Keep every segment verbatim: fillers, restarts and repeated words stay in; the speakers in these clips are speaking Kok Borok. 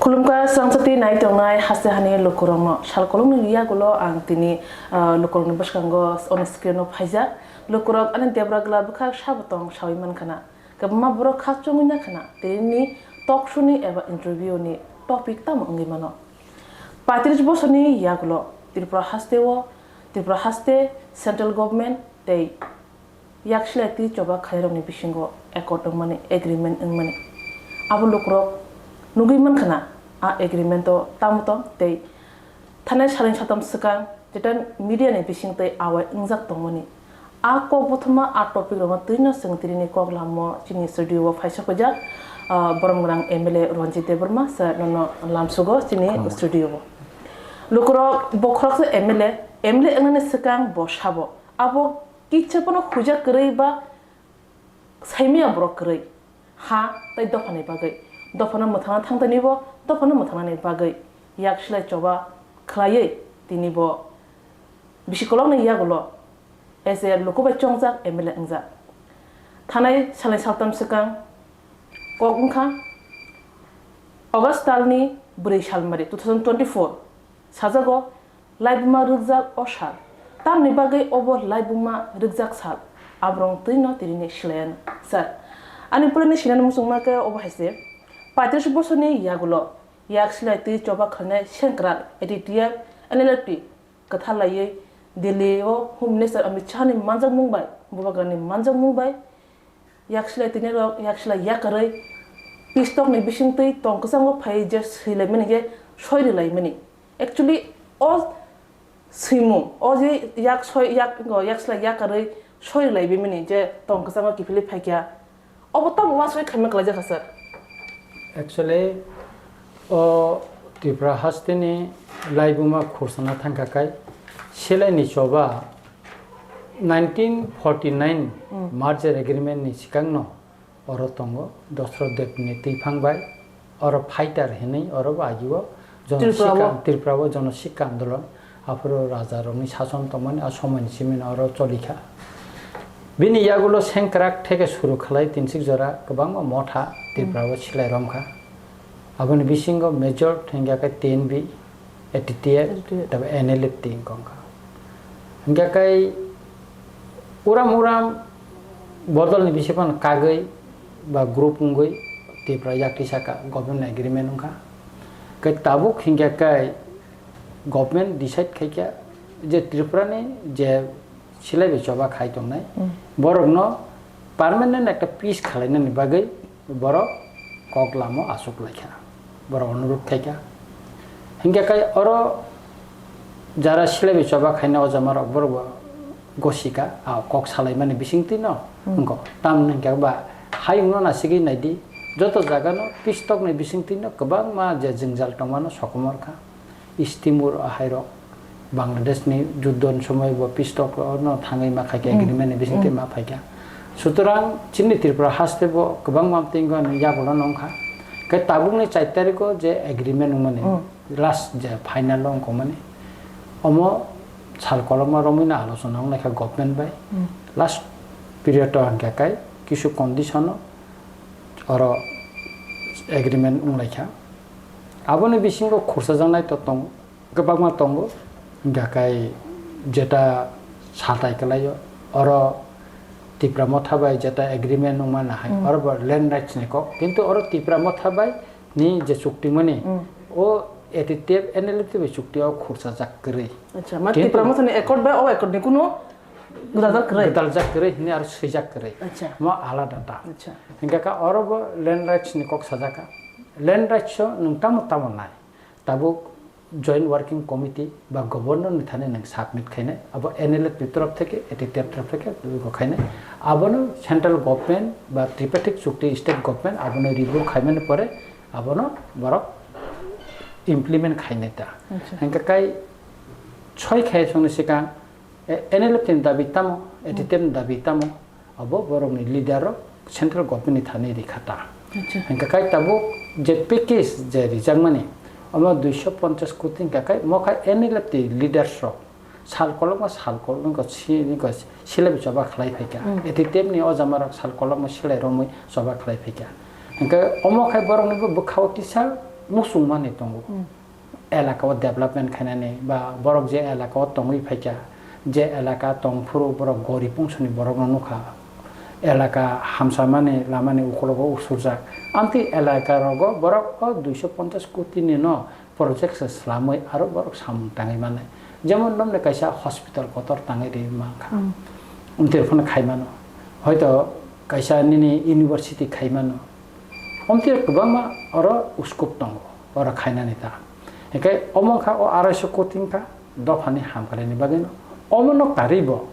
Khulumkha swrangchati nai tongnai haste hani lukurokno. Sal kolokni yagulo ang tini, ah, lukurokni bwskango on screen-o phaijak. Lukurok ani debra gwla bwkhak sabo tong sawi mankha na. Kwbangma borok khakchangwi nakhana tini talk show-ni eba interview-ni topic tamo wngwi mano. Paitris bosorni yagulo Tripura hasteo, Tripura haste, central government tei yak silai twi choba khlairokni bisingo accord wngmani, agreement wngmani. Abo lukurok nugwi mankha na a agreement-o tamo tong tei thanai salni satam swkang jeta media-ni bisingtwi awai wngjak tongmani. A kok bothoma a topic rokno twino chwng tini ni kok lamo chini studio o phaisok phaijak, ah, borom gwnang M L A Ranjit Debbarma sir nono lamsugo chini studio o. Lukurok bo khoroksa M L A, M L A wngnani swkang bo sabo. Abo kisa phano huijak kwrwi ba saimaya borok kwrwi. Ha tei dophani bagwi. Dophano mwthangna thangtani bo, dophano mwthangnani bagwi. Yak silai choba khlaiwi tini bo bisi kolokni yagulo as a luku bai chongjak M L A wngjak. Thanai salni saltam swkang kok wngkha August talni bwrwi salmari two thousand twenty-four sajago laibuma rwkjak o sal. Tamni bagwi obo laibuma rwkjak sal? Aborok twino tini ni silayan sir. Ani purani sinani muchungma khe obo hai se, paitris bosorni yagulo yak silai twi choba khlainai sengkrak A T T F, N L F T kwthar laiwi Delhi o Home Minister Amit Shah ni manjakmung bai, Bubagrani manjakmung bai yak silai tini rok yak silai yakarwi pistokni bisingtwi tong kwchango phaiwi je swilaimani je soi rwlaimani. Actually o swimung o je yak soi yak yak silai yakarwi soi rwlaibimani je tong kwchango kiphilwi phaikha. Obo tamo uansugwi khaima kwlaijakha, sir? Actually, o Tripura hasteni laibuma khursana thangkha kai, silaini choba nineteen forty-nine merger agreement ni sikangno oro tongo, Dosroth Debni twiphang bai. Oro fighter hinwi oro bo agio jono Tripura o? Sikha, Tripura o jono sikha andolon, aphuru raja rokni sason tongmani a somoini simi no oro cholikha. Bini yagulo sengkrak theke suru khlai tinsik jora kwbangma motha Tripura o silai romkha. Aboni bisingo major thengya khe T N V, A T T F, A T T F. Tabo N L F T wngkha. Hingkha khe uram uram bodolni bising phano kagwi ba group wngwi Tripura yakti saka government agreement wngkha. Khe tabuk hingkha khe government decide khaikha je Tripura ni je silai bai choba khai tongnai, hmm, borokno permanent ekta peace khalainani bagwi borok kok lamo achuk laikha, borok onurudh khaikha. Hingkha khe oro jara silaibi choba khaina o jama rok borok bo gosika, a kok salaimani bisingtwi no, hmm, wngkha. Tamni hingkha ba hayungno nasigwi naidi, joto jagano pistokni bisingtwi no kwbangma je jwngjal tongmano sokomorkha. East Timor ahairok Bangladesh ni juddoni somoi bo pistok no thangwi ma khaikha, hmm, agreement ni bisingtwi, hmm, ma phaikha. Sutorang chini Tripura haste bo kwbangma amtwi wngkha, yagulo no wngkha. Khe tabukni char tarikh o je agreement wngmani, hmm, last je final o wngkha mani, omo sal kolokma romwi no alochona wnglaikha government bai. Hmm. Last period o hingkha khe kisu condition o oro agreement wnglaikha. Aboni bisingo khursajaknai to tongo, kwbangma tongo, hingkha khe jeta satai kwlaio, oro Tipra Motha bai jeta agreement wngmani hai, hmm, oro bo land rights ni kok, kintu oro Tipra Motha bai ni je chuktimani, hmm, o A T T F N L F T bai chukti o khursajak kwrwi. Acha, ma kintu Tipra Motha ni accord bai o accord ni kuno gwdaljak kwrwi? Gwdaljak kwrwi hwnwi aro swijak kwrwi. Acha. Mo alada ta. Acha. Hingkha khe oro bo land rights ni kok sajak kha. Land rights o nwng tamo tamo nai. Tabuk Joint Working Committee ba Governor ni thani nwng submit khainai, abo N L F T torof theke, A T T F torof theke, abo khainai. Abono Central Government ba Tripartite chukti State Government abono review khaimani pore abono borok implement khainai ta. Acha. Hingkha khe soi khai songni sikang, E, N L F T ni dabi tamo, A T T F ni dabi tamo, abo borokni leader rok central government ni thani rikha ta. Acha. Hingkha khe tabuk je package je rijakmani, omo duiso ponchas koti hingkha khe mo khe N L F T leaders rok sal kolokma sal kolokma si-, silai choba khlai phaikha. Hmm. A T T F ni o jama rok sal kolokma silai romwi choba khlai phaikha. Hingkhe omo khe borokni bo bwkha o tisa muchungmani tongo. Elaka o development khainani ba borok je elaka o tongwi phaikha, je elaka tongphuru borok gorib ongsoni borokno nukha, elaka hamsamani lamani ukulogo usurjak, amtwi elaka rogo borok o duiso ponchas koti ni no project se slamwi aro borok samung tangwi mannai. Jemon nomni kaisa hospital kotor tangwi ri mankha, amtwi phano khaimano, hoito kaisa nini university khaimano, amtwi kwbangma oro scope tongo oro khainani ta. Hinkhe omo wngkha o arai so koti wngkha dophani hamkraini bagwino. Omono karwi bo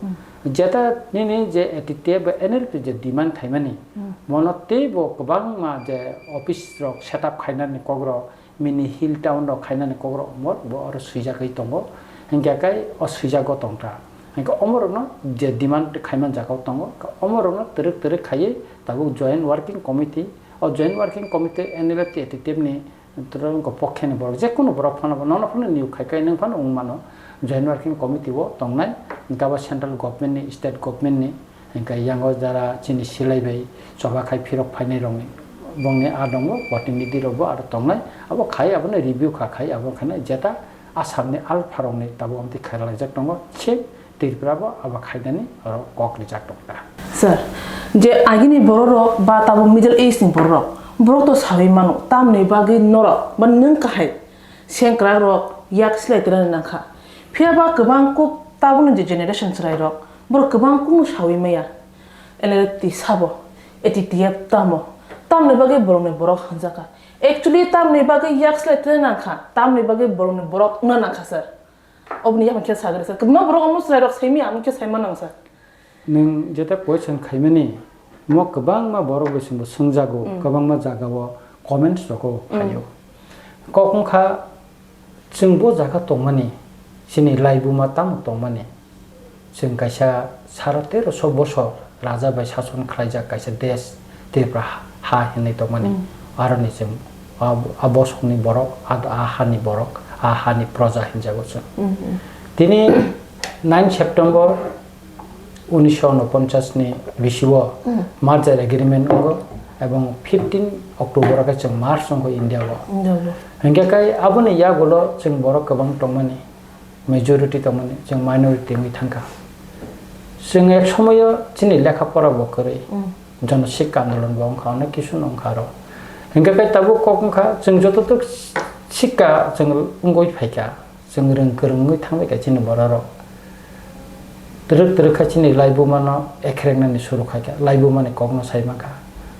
jeta nini je A T T F ba N L F T je demand khaimani, mono teibo kwbangma je office rok set up khainani kokrok, mini hill town rok khainani kokrok mot bo oro swijagwi tongo. Hinkhe kai o swijago tongkha. Hinkhe omorokno je demand khaiman jagao tongo, omorokno twrwk twrwk khaiwi tabuk joint working committee, o joint working committee N L F T A T T F ni Toro wngkha pokheni borok, jekunu borok phano bo nono phano niyok khai khai nwng phano wng mano, joint working committee o tongnai, hinkhe abo central government ni, state government ni, hinkhe yango jara chini silai bai choba khai phirok phainai rokni, bongni a dongo, protinidhi rok bo aro tongnai, abo khai abono review kha khai abo khana jeta Assam ni alpha rokni tabuk amtwi khairalaijak tongo, se Tripura bo abo khainani oro kok rijak tongkha. Sir, je agini bororok ba tabuk Middle East ni bororok, borok to sawi mano, tamni bagwi norok ba nwng kahai sengkrak rok yak silai tirani nangkha. Phiya ba kwbang kuk tabukni je generation chwrai rok, borok kwbang kukno sawi maya. N L F T sabo, A T T F tamo, tamni bagwi borokni borok hanjakha. Actually tamni bagwi yak silai tirani nangkha, tamni bagwi borokni borok wngna nangkha sir. Oboni yakni khe sagri sa. Kwbangma borok omo chwrairok saimanya, ang khe saima nang sa. Nwng jeta question khaimani, mo kwbangma borok bai chwngbo swngjago, kwbangma jagao comments rok o phaio. Kok wngkha, chwng bo jaga tongmani, chini laibuma tamo tongmani, chwng kaisa saro teroso bosor raja bai sason khlaijak kaisa desh Tripura ha hinwi tongmani. Aroni chwng a, a bosongni borok, a, a hani borok, a hani proja hinjago chwng. Tini nine September unisho unoponchas ni bisio merger agreement wngo, ebong fifteen October o khe chwng merge wngkha India o. Hinkhe kai aboni yagulo chwng borok kwbang tongmani, majority tongmani, chwng minority wngwi thangkha. Chwng ek somoyo chini lekha pora bo kwrwi, jono sikka andolon bo wngkha, onek kisu no wngkha aro. Hinkhe kai tabuk kok wngkha, chwng joto tok sikka chwng wngwi phaikha, chwng rwng kwrwng wngwi thangbaikha chini bororok. Twrwk twrwk kha chini laibuma no ekhrek nani suru khaikha, laibuma ni kok no sai mankha.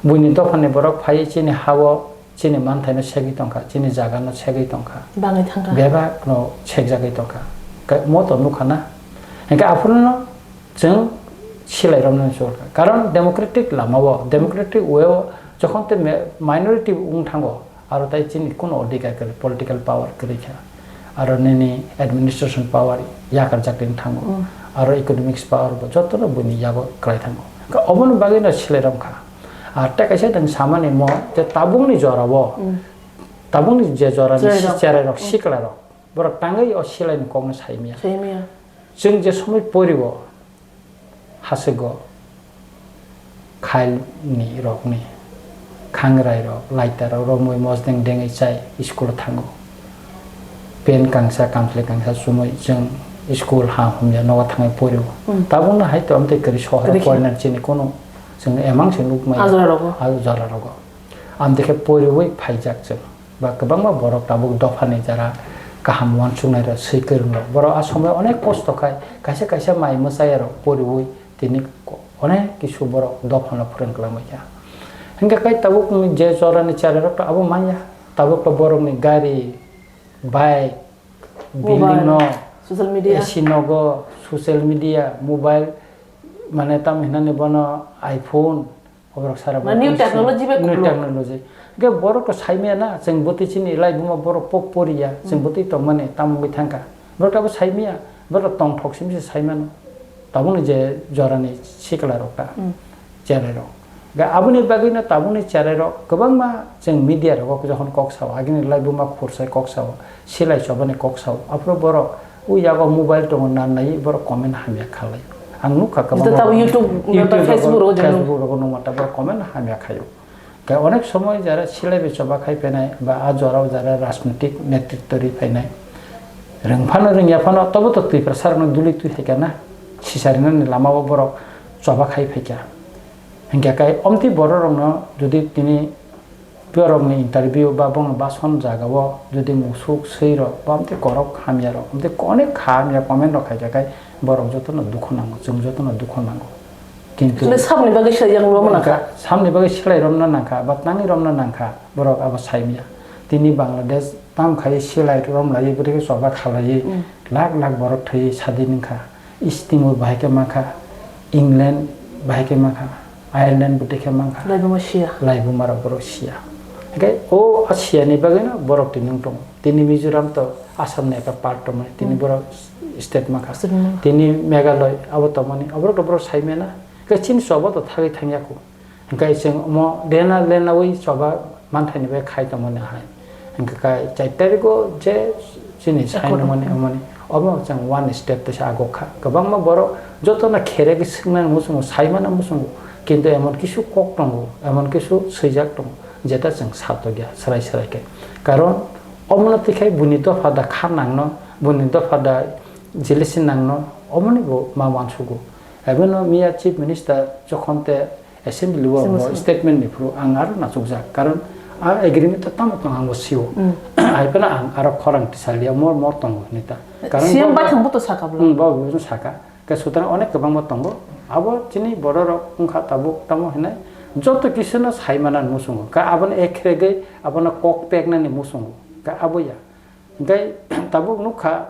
Buini dopha ni borok phai chini ha o chini manthaino segwi tongkha, chini jagano segwi tongkha. Bangwi thangkha. Bebakno segjagwi tongkha. Ka-, mo to nukha na. Hinkhe aphuru no chwng silai romnani sorkar. Karon democratic lama o, democratic way o jokhon te me-, minority wng thango, aro tai chini kuno odhikar kwrwi, political power kwrwi kha. Aro nini administration power yakarjak tini thango. Aro economics power bo jotono buini yago kwlai thango. Ka-, oboni bagwi no silai romkha. Ar tei kaisa nwng samani mo je tabukni jorao, tabukni je jorani si-, cherairok, siklarok, borok tangwi o silaini kokno saimya. Saimya. Chwng je somoi porio, haswgo, khailni rokni, khangrai rok, laita rok romwi mosdeng dengwi chai school o thango. Pen kangsa, kamchwlwi kangsa chumui chwng school ha humya nogo thangwi porio. Tabukno hai to amtwi kwrwi sohor kwrwi khe porinani chini kunu chwng emang se nukmaya. A jora rogo. A jora rogo. Amtwi khe poriwi phaijak chwng. Ba kwbangma borok tabuk dophani jara kaham uansuknai rok, swi kwrwng rok. Borok a somoi onek kosto khai, kaisa kaisa mai mwchai rok poriwi tini ko-, onek kisu borok dophano phwrwng kwlangbai kha. Hinkhe kai tabuk ni je jorani cherairok to abo manya. Tabuk to borokni gari, bike, building no, social media. A C nogo, social media, mobile, mane tamo hinani bono iPhone, oborok sara. Mane new technology bai new technology. Ge borok to saimaya na, chwng bwtwi chini lai buma borok pok poriya, chwng bwtwi tongmani, tamo wngwi thangkha. Borok abo saimaya, borok tongthok simi se saimano. Tabukni je jorani sikla rok ta, cherai rok. Ga aboni bagwino tabukni cherai rok kwbangma chwng media rogo jokhon kok sao, agini lai buma khursai kok sao, silai chobani kok sao, aphuru borok o yago mobile tongo nan nai borok comment hamya khalai. Ang nukha kwbangma jeta tabuk YouTube, YouTube rogo, Facebook rogo jeno. Facebook rogo nukma ta borok comment hamya khaio. Khe onek somoy jara silai bai choba khai phainai ba a jorao jara rajnitik netritto ri phainai. Rwng phano rwngya phano tobo to Tiprasa rokno duli twi hai kana. Sisarinani lamao borok choba khai phaikha. Hinkhe kai omtwi bororokno jodi tini borokni interview ba bono bason jagao jodi musuk swi rok ba omtwi korok hamya rok omtwi onek kha hamya comment rok khaikha kai borok jotono dukhu nango, chwng jotono dukhu nango. Kintu Kile sabni bagwi selaijak rwma nangkha. Samni bagwi selai romna nangkha ba tangwi romna nangkha borok abo saimya. Tini Bangladesh tam khai selai romlai bwrwi choba khalai lakh lakh borok thwi sadi nangkha. East Timor bahai khe mankha, England bahai khe mankha, Ireland bwtwi khe mankha. Laibuma siya. Laibuma rok borok siya. Hingkhe o a siyani bagwino borok tini wng tongo. Tini Mizoram to Assam ni ekta part tongmani, tini borok state mankha. State mankha. Tini Meghalaya abo tongmani, oborok to borok saimana. Hingkhe chini choba to thagwi thangya kho. Hingkhe chwng omo dena lenawi choba manthaini bai khai tongmani hai. Hingkhe kai char tarikgo je chini saimani mani omo chwng one step tesa agok kha. Kwbangma borok jotono kherek swngnani muchungo, saimano muchungo. Kintu emon kisu kok tongo, emon kisu swijak tongo, jeta chwng satokya srai srai khe. Karon omono twikhai buini dopha da kha nangno, buini dopha da jilisi nangno, omoni bo ma uansugo. Ebono miya Chief Minister jokhon te Assembly o Assembly mo song. Statement ni phuru ang aro nachukjak, karon a agreement to tamo tong ang bo sio. Hai phano ang aro khorang tisaliya mor mor tongo hinwi ta. Karon C M bo bai thangbo to saka bwla. Hmm, bo bo saka. Ke sutra onek kwbangma tongo. Abo chini borok rok wngkha tabuk tamo hinai joto kisu no sai mana musungo. Ka abono ekregwi abono kok peknani musungo. Ka abo ya. Hingke tabuk nukha,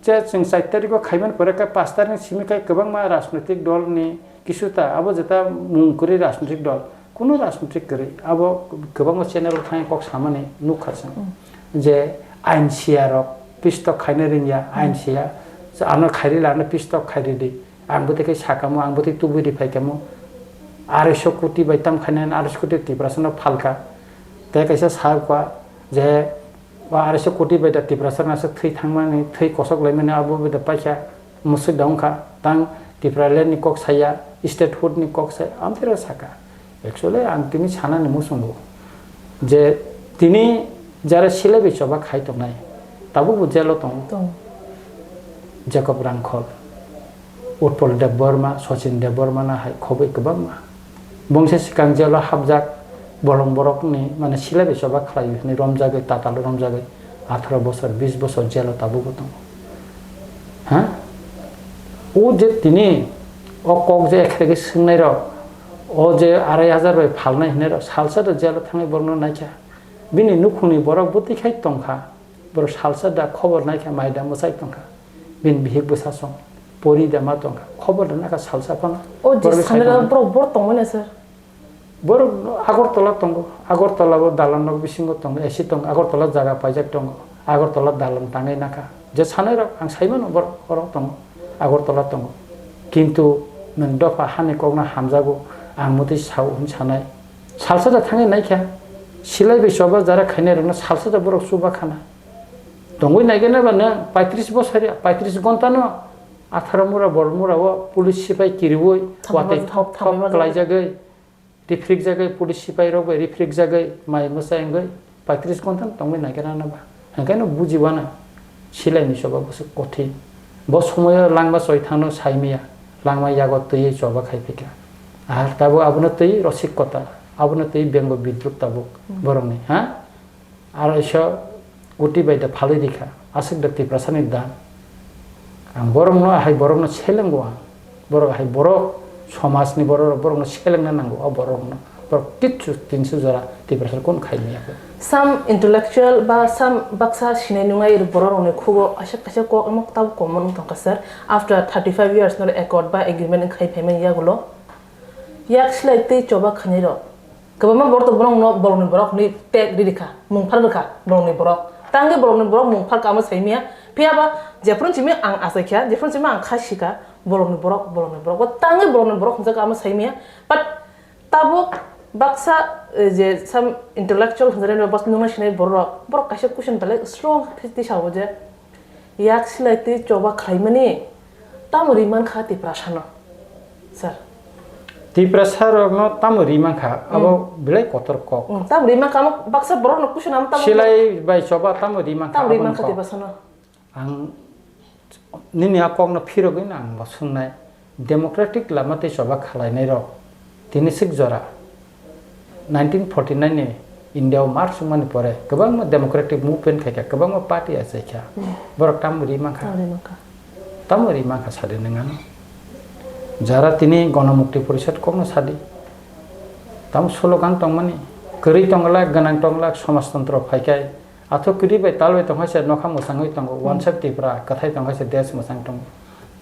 je chwng char tarikgo khaimani pore khe panch tarikni simi khe kwbangma rajnoitik dolni kisu ta, abo jeta mung kwrwi rajnoitik dol, kunu rajnoitik kwrwi, abo kwbangma channel o thangwi kok samani nukha chwng. Je ain siya rok pistok khaina rwngya, ain siya, ano khairila, ano pistok khairidi. Ang bwtwi khe sakamo, ang bwtwi tubui ri phaikamo, aroiso koti bai tam khainani aroiso koti Tiprasano phalka. Tei kaisa sakha je, o aroiso koti bai da Tiprasano aswk thwi thangmani, thwi kosok laimani abo bai da paikha, mwswk da wngkha. Tang Tipraland ni kok saya, statehood ni kok saya, amtwira saka. Actually, ang tini sanani muchungo je tini jara silai bai choba khai tongnai, tabukbo jail o tongo. Tongo. Jacob Rangkhol, Utpal Debbarma, Sachin Debbarma na hai khoboi kwbangma. Bongsa swkang jail o hapjak bolong borokni mane silai bai choba khlai hwnwi romjagwi, tatal romjagwi. Atharo bosor, bis bosor jail o tabukbo tongo. Ha? O je tini o kok je ekhe ekhe swngnai rok, o je arai hajar bai phalnai hinai rok, salsa da jail o thangwi borokno naikha. Bini nukhungni borok bwtwi khai tongkha. Borok salsa da khobor naikha, mai da mwchai tongkha. Bini bihik bwsa song pori da ma tongkha. Khobor da nakha salsa phano. O je borok sanira borok bor tongmani sir. Borok Agartala tongo, Agartala o dalan nok bisingo tongo, A C tongo, Agartala jaga paijak tongo, Agartala dalan tangwi nakha. Je sanai rok ang sai mano borok oro tongo, Agartala tongo. Kintu nwng dopha hani kokno hamjago, ang mutwi sao hwn sanai. Salsa da thangwi naikha, silai bai choba jara khainai rokno salsa da borok chuba khana. Tongwi naikhe nai ba nwng paitris bosor ya, paitris gonta no atharo mura bol mura o police sipai kiriwi watwi thok thok kwlaijagwi. Rifrikjagwi police sipai rok bai rifrikjagwi mai mwchai wngwi paitris gonta tongwi naikhe rana ba. Hwnkhe no buji wana silai ni choba bwswk kothin. Bo somoyo langma choi thangno sai maya, langma yago twiwi choba khai phikha. Ar tabuk abono twiwi rosik kota, abono twiwi bengo bidruk tabuk borokni, ha? Aroiso koti bai da phalwi rikha, aswk da Tiprasani dan. Ang borokno, ahai borokno selengo ang. Borok ahai borok, somajni borok, borokno selengna nango, o borokno. Borok kichu tinsu jora Tiprasa kun khai maya kho. Some intellectual ba some baksa sinai nungai borok rokni khugo aswk kaisa kok amo tabuk common wng tongkha sir. After thirty five years no accord ba agreement khai phaimani yagulo. Yak silai tei choba khainai rok. Kwbangma borok to borokno borokni borok hwnwi tag ri rikha, mung phar rwkha borokni borok. Tangwi borokni borok mung phar kha amo sai maya. Phiya ba jephuru simi ang achai kha, jephuru simi ang kha si kha, borokni borok, borokni borok. Bo tangwi borokni borok hwnjak amo sai maya. But tabuk baksa, eh, je some intellectual hwnjak nai bas nungna sinai borok, borok kaisa question belai strong khe tisa o je, yak silai twi choba khlaimani tamo ri man kha Tiprasano, sir? Tiprasa rokno tamo ri mankha, abo belai kotor kok. Hmm, tamo ri mankha, amo baksa borok no kusu nam tamo. Silai bai choba tamo ri mankha, tamo ri aboni mankha kok. Tiprasa no. Ang nini a kokno phirogwi no ang bo swngnai, democratic lama tei choba khwlainai rok tini swk jora nineteen forty nine ni India o march wngmani pore kwbangma democratic movement khaikha, kwbangma party achaikha. Hmm. Borok tamo ri mankha? Tamo ri mankha? Tamo ri mankha sadi nwng ano? Jara tini Ganamukti Porishad kokno sadi. Tamo slogan tongmani, kwrwi tonglak, gwnang tonglak, somajtontro phaikhai, athuk kwrwi bai tal bai tongkha se nokha mwchangwi tongo, hmm, wansa Tripura kwthai tongkha se desh mwchang tongo.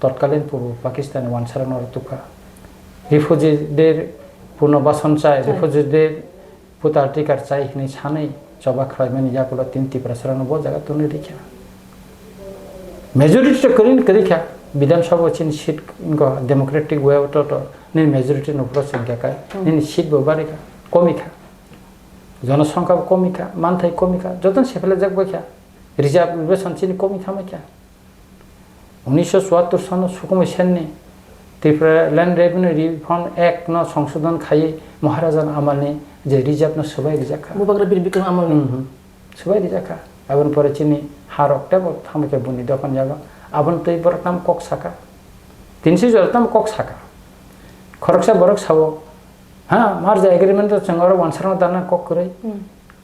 Totkalin Purbo Pakistan wansarokno tukha. Refugee de Purnobasan chai, hmm, refugee de Bhutar tikar chai hinwi sanwi choba khlaimani yakulo tini Tiprasarokno bo jaga tongwi rikha. Majority to kwrwi kwrwi kha, Bidhan Sabha chini seat wngkha democratic way to to nini majority no plus wngkha kai, hmm, nini seat bo bari kha, komi kha. Jonosongkha bo komi kha, manthai komi kha, jotono sephelajak bai kha, reservation chini komi kha mai kha. Unisho chuattor sono Sukumai Senni Tripura Land Revenue Reform Act no songsodon khaiwi Maharaja ni amalni je reserve no swbai rijak kha. Bubagra Bir Bikram amalni. Mhm. Swbai rijak kha. Aboni pore chini harok tebo thangbai kha buni dophani yago. Aboni twi borok tamo kok saka. Tinsi jora tamo kok saka. Khoroksa borok sao, ha, merger agreement o chwng oro wansarno dana kok kwrwi. Hmm.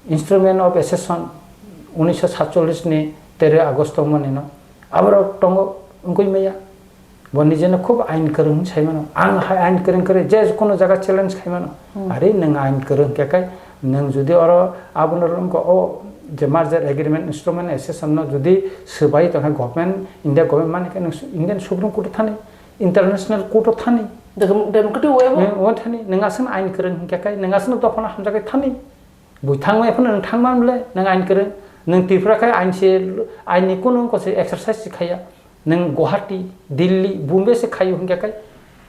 Instrument of Accession unisho satchollish ni tero August tongmani no. Aborok tongo wngwi maya. Bo nijeno khub ain kwrwng hwn sai mano. Ang hai ain kwrwng kwrwi je kono jaga challenge khai mano. Hmm. Ari nwng ain kwrwng khe kai nwng jodi oro abono wngkha o je merger agreement instrument accession no jodi swbai tongkha government, India government mani khe nwng Indian Supreme Court o thani, International Court o thani. Dem-, democratic way o? Eh, o thani. Nwng aswk ain kwrwng hwn khe kai nwng aswk dophano hamjakgwi thani. Bui thangmai phano nwng thangma bwle, nwng ain kwrwng, nwng Tripura khai ain se, ain ni kunu wngkha se exercise se khaiya, nwng Guwahati, Delhi, Bombay se khaio hinkhe khai,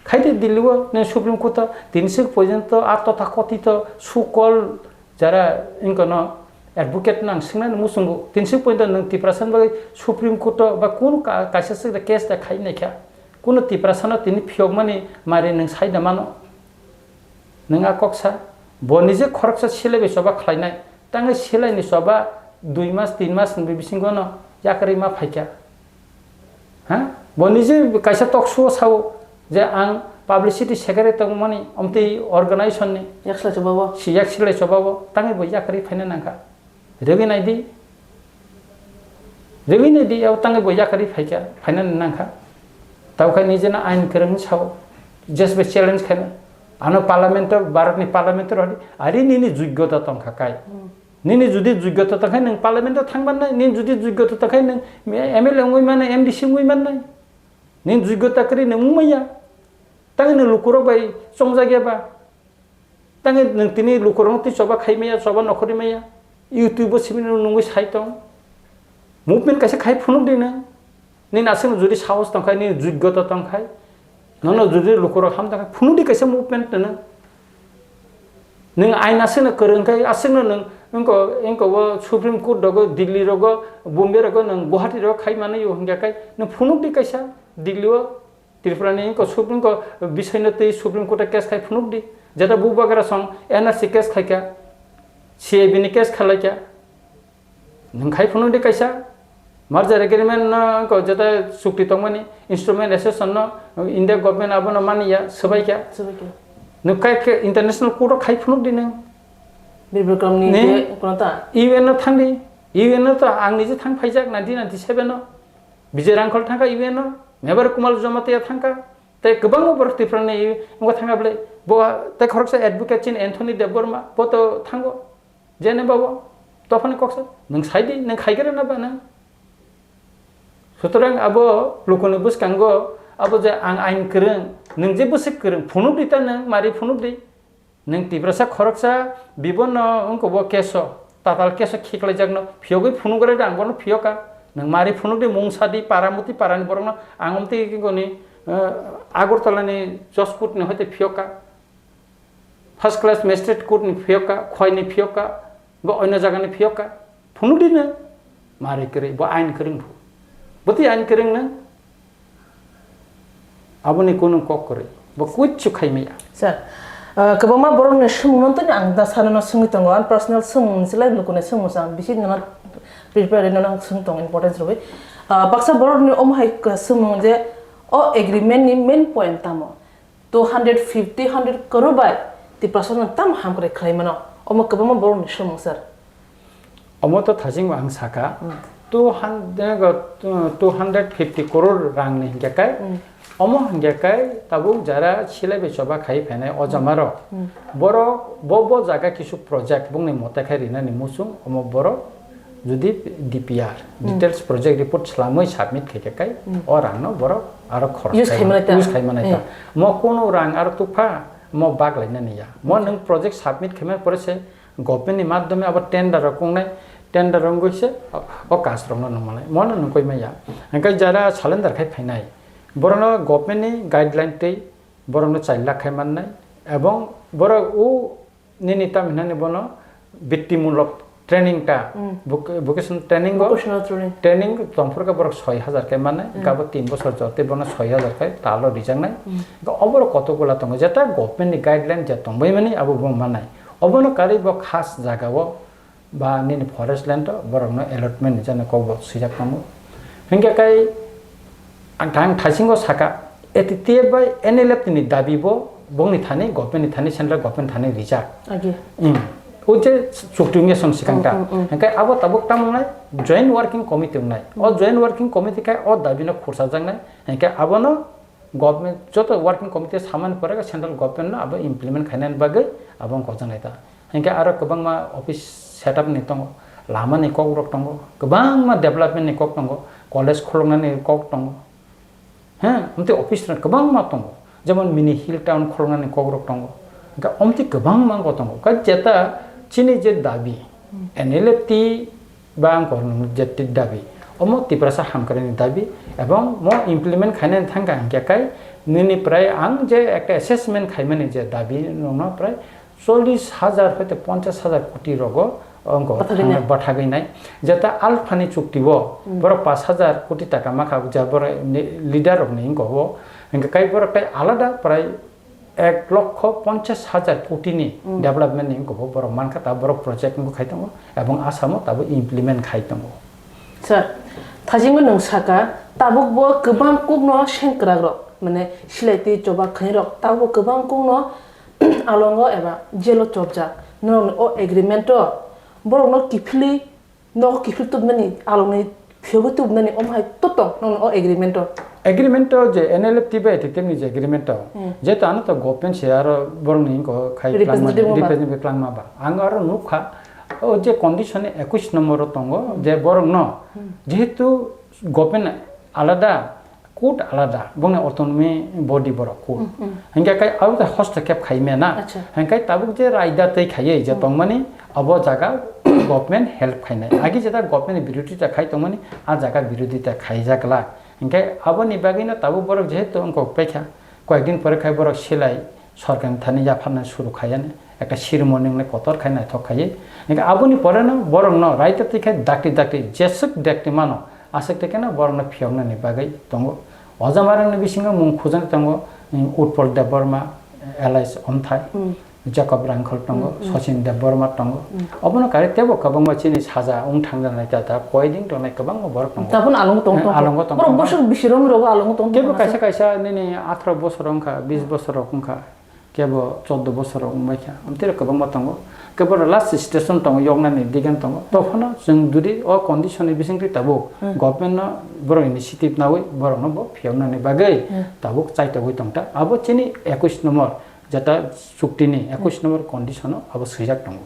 khai de Delhi o nwng Supreme Court o tini swk porjonto a totha kothito sukol jara wngkha no advocate no ang swngnani muchungo, tini swk porjonto nwng Tiprasa ni bagwi Supreme Court o ba kunu ka-, kaisa swk da case da khai naikha, kunu Tiprasa no tini phiyokmani mari nwng sai da mano. Nwng a kok sa, bo nije khoroksa silai bai choba khlainai, tangwi silai ni choba dui mas, tin mas ni bisingo no yakarwi ma phaikha. Ha? Bo nije kaisa talk show o sao je ang publicity secretary tongmani omtwi organization ni. Yak silai choba bo. Si yak silai choba bo, tangwi bo yakarwi phaina nangkha. Rwgwi naidi. Rwgwi naidi, abo tangwi bo yakarwi phaikha, phainani nangkha. Tabo khai nijeno ain kwrwng sao, jesbe challenge khaina. Ano parliament o, Bharat ni parliament o rwdi, ari nini jogyota tongkha kai. Hmm. Nini jodi jogyota tongkha, nwng parliament o thang mannai, nini jodi jogyota tongkha, nwng M L A wngwi mannai, M D C wngwi mannai. Nini jogyota kwrwi nwng wngmaya. Tangwi nwng lukurok bai chongjak ya ba? Tangwi nwng tini lukurokno twi choba khai maya, choba nokhorwi maya. YouTube o simi nwng nungwi sai tong. Movement kaisa khai phunuk di nwng. Nini aswkno jodi sahos tongkhai, nini jogyota tongkhai, nono jodi lukurok ham tongkhai, phunuk di kaisa movement nwng. Nwng ain aswkno kwrwng khai, aswkno nwng wngko, wngko bo Supreme Court rogo, Delhi rogo, Bombay rogo, nwng Guwahati rogo khai manwi o hinkhe khai, nwng phunuk di kaisa Delhi o. Tripura ni wngkha Supreme Court, bisai no twi Supreme Court o case khai phunuk di. Jeta bubagra song N R C case khaikha, C A B ni case khalaikha. Nwng khai phunuk di kaisa. Merger agreement no wngkha jeta chukti tongmani, instrument accession no India government abono mani ya, swbai kha. Swbai kha. Nwng khai khe international court o khai phunuk di nwng. Bibikram ni Ni? Je kono ta? U N no thang di. U N no to ang nije thang phaijak nineteen ninety-seven o. Vijay Rangkhol thangkha U N o, Mevar Kumar Jamatia thangkha, tei kwbangma borok Tripura ni wngkha thangkha bwle. Bo tei khoroksa advocate chini Anthony Debbarma, bo to thango, jene babo, tophani koksa, nwng sai di, nwng khai khe rwna ba nwng. Sutrang abo lukuni bwskango, abo je ang ain kwrwng, nwng je bwswk kwrwng, phunuk di ta nwng, mari phunuk di. Nwng Tiprasa khoroksa, bibo no wngkha bo keso, tatal keso khiklaijakno phiyogwi phunuk rwdi, ang bono phiyoka. Nwng mari phunukdi, mungsa di, paramuti parani borokno ang omtwi goni, eh, Agartala ni Judge Court ni hoite phiyoka. First class magistrate court ni phiyoka, Khowai ni phiyoka, bo oino jaga ni phiyoka. Phunukdi nwng, mari kwrwi, bo ain kwrwng phu. Bwtwi ain kwrwng nwng, aboni kunu kok kwrwi. Bo kuchu khai maya. Sir, ah, kwbangma borokni swngmung tini ang da sanano swngwi tongo. Ang personal swngmung se lai lukuni swngmung se ang bisi nono prepare nono ang swng tongo importance rwui. Ah, baksa borokni omo hai ka swngmung je o agreement ni main point tamo? Two hundred fifty, hundred crore bai Tiprasa no tamo hamkrai khlai mano? Omo kwbangma borokni swngmung sir. Omo to thajing ang saka, Hmm. two hundred, two hundred fifty crore rang ni hingke kai, Hmm. omo hingke kai tabuk jara silai bai choba khai phainai o jama rok. Hmm. Borok bo, bo jaga kisu project bongni mote khai rinani muchung, omo borok jodi D P R, Hmm. details project report slamwi submit khaikhe kai, Hmm. o rang no borok aro khorok Use khai khaimani ta. Use khaimani ta. Hmm. Mo kunu rang aro tukpha, mo bak lainani ya. Mo Hmm. nwng project submit khaimani pore se government ni madhyome abo tender rok wngnai, tender wngwi se o, o kaj rok no nung manai, mo no nung koi maya. Hingke jara salendar khai phainai, borok no government ni guideline tei borok no chai lakh khai mannai, ebong borok o nini tam hinani bono bittimulok training ta, Mm. voc-, vocational training go, Vocational training. Training tongphor khe borok soi hajar khe mannai, Mm. hingke abo tin bosor jotwi bono soi hajar khe talo rijaknai. Mm. Hingke oborok kotokgola tongo, jeta government ni guideline je tongbai mani abo bo mannai. Obono karwi bo khas jagao ba nini forest land o borokno allotment ni jani kokbo swijak tongo. Hingke kai ang thang thaisingo saka, A T T F bai N L F ni dabi bo bongni thani, government ni thani, central government thani rijak. Agi. Hmm. O je chukti wngya song sikang ta. Hmm, hmm, hmm. Hingke abo tabuk tamo wngnai joint working committee wngnai. O Hmm. joint working committee kai o dabi no khursa jaknai. Hingke abono government joto working committee samani pore central government no abo implement khainani bagwi abo wng kojaknai ta. Hingke aro kwbangma office setup ni tongo, lama ni kok rok tongo, kwbangma development ni kok tongo, college khuluknani kok tongo. He, amtwi office rok kwbangma tongo, jemon mini hill town khuluknani kok rok tongo. Hingke amtwi kwbangma wngkha tongo. Hingke jeta chini je dabi, N L F T ba ang kok nung je ti dabi, omo Tiprasa hamkrai ni dabi, ebong mo implement khainani thangkha hingke kai nini prai ang je ekta assessment khaimani je dabi nungno prai chollish hajar hoite ponchash hajar koti rogo wngkha Bathagwi nai. Thangna bathagwi nai. Jeta alphani chukti o Hmm. borok pash hajar koti taka makha, je borok ni leader rok ni wngkha o. Hingke kai borok tai alada prai ek lokho ponchash hajar koti ni Hmm. development ni wngkha o borok mankha, ta borok project wngkha khai tongo, ebong Assam o tabuk implement khai tongo. Sir, thajingwi nwng saka, tabuk bo kwbang kokno sengkwrak rok, mane silai twi choba khainai rok, tabuk bo kwbang kokno alongo eba jail o chopjak. Norokni o agreement o borokno kiphilwi nogo kiphil tubnani, alongni phiyogwi tubnani omo hai to tong nokni o agreement o? Agreement o je N L F T bai A T T F ni je agreement o, Hmm. jehetu ano to government se aro borokni wngkha khai Representative klangma, wngma. Representative klangma ba. Ang aro nukha, o je condition ni ekush number o tongo, Hmm. je borokno, Hmm. jehetu government alada, court alada, bongni autonomy body borok court. Hmm, hmm. Hingke kai abo khe hostexep khai mena. Acha. Hingke tabuk je raida tei khaiye je Hmm. tongmani, abo jaga government help khainai. Agi jeta government ni birodita khai tongmani, a jaga birodita khaijak glak. Hingke aboni bagwino tabuk borok jehetu wngkok paikha, koyekdin pore khai borok silai sorkar ni thani yapharnai suru khaiyani, ekta ceremony wngnai kotor khai naithok khaiwi. Hingke aboni poreno borokno raida twi khai dakti dakti jeswk dakti mano, aswk twi kheno borokno phiyoknani bagwi tongo. O jamarokni bisingo mung khujani tongo, Utpal Debbarma, Elias Omthai, Hmm. Jacob Rangkhol tongo, Hmm, hmm. Sachin Debbarma tongo. Hmm. Obono kari teibo kwbangma chini saja wng thangjaknai ta, ta koiding tongnai kwbangma borok tongo. Tabuk alongo tong, Eh, tong, alongo tong, borok tong. Bosor bisi romwi rogo alongo tong, teibo tong, kaisa kaisa nini atharo bosor wngkha, bis bosor rok wngkha. Kebo chordo bosor rok wngbaikha, amtwi rok kwbangma tongo. Kebo last station tongo, yoknani digan tongo. Tophano chwng jodi o condition ni bisingtwi tabuk Hmm. government no borok initiative nawi borok no bo phiyoknani bagwi Hmm. tabuk chaitogwi tongta. Abo chini ekush number jeta chukti ni ekush Hmm. number condition o abo swijak tongo.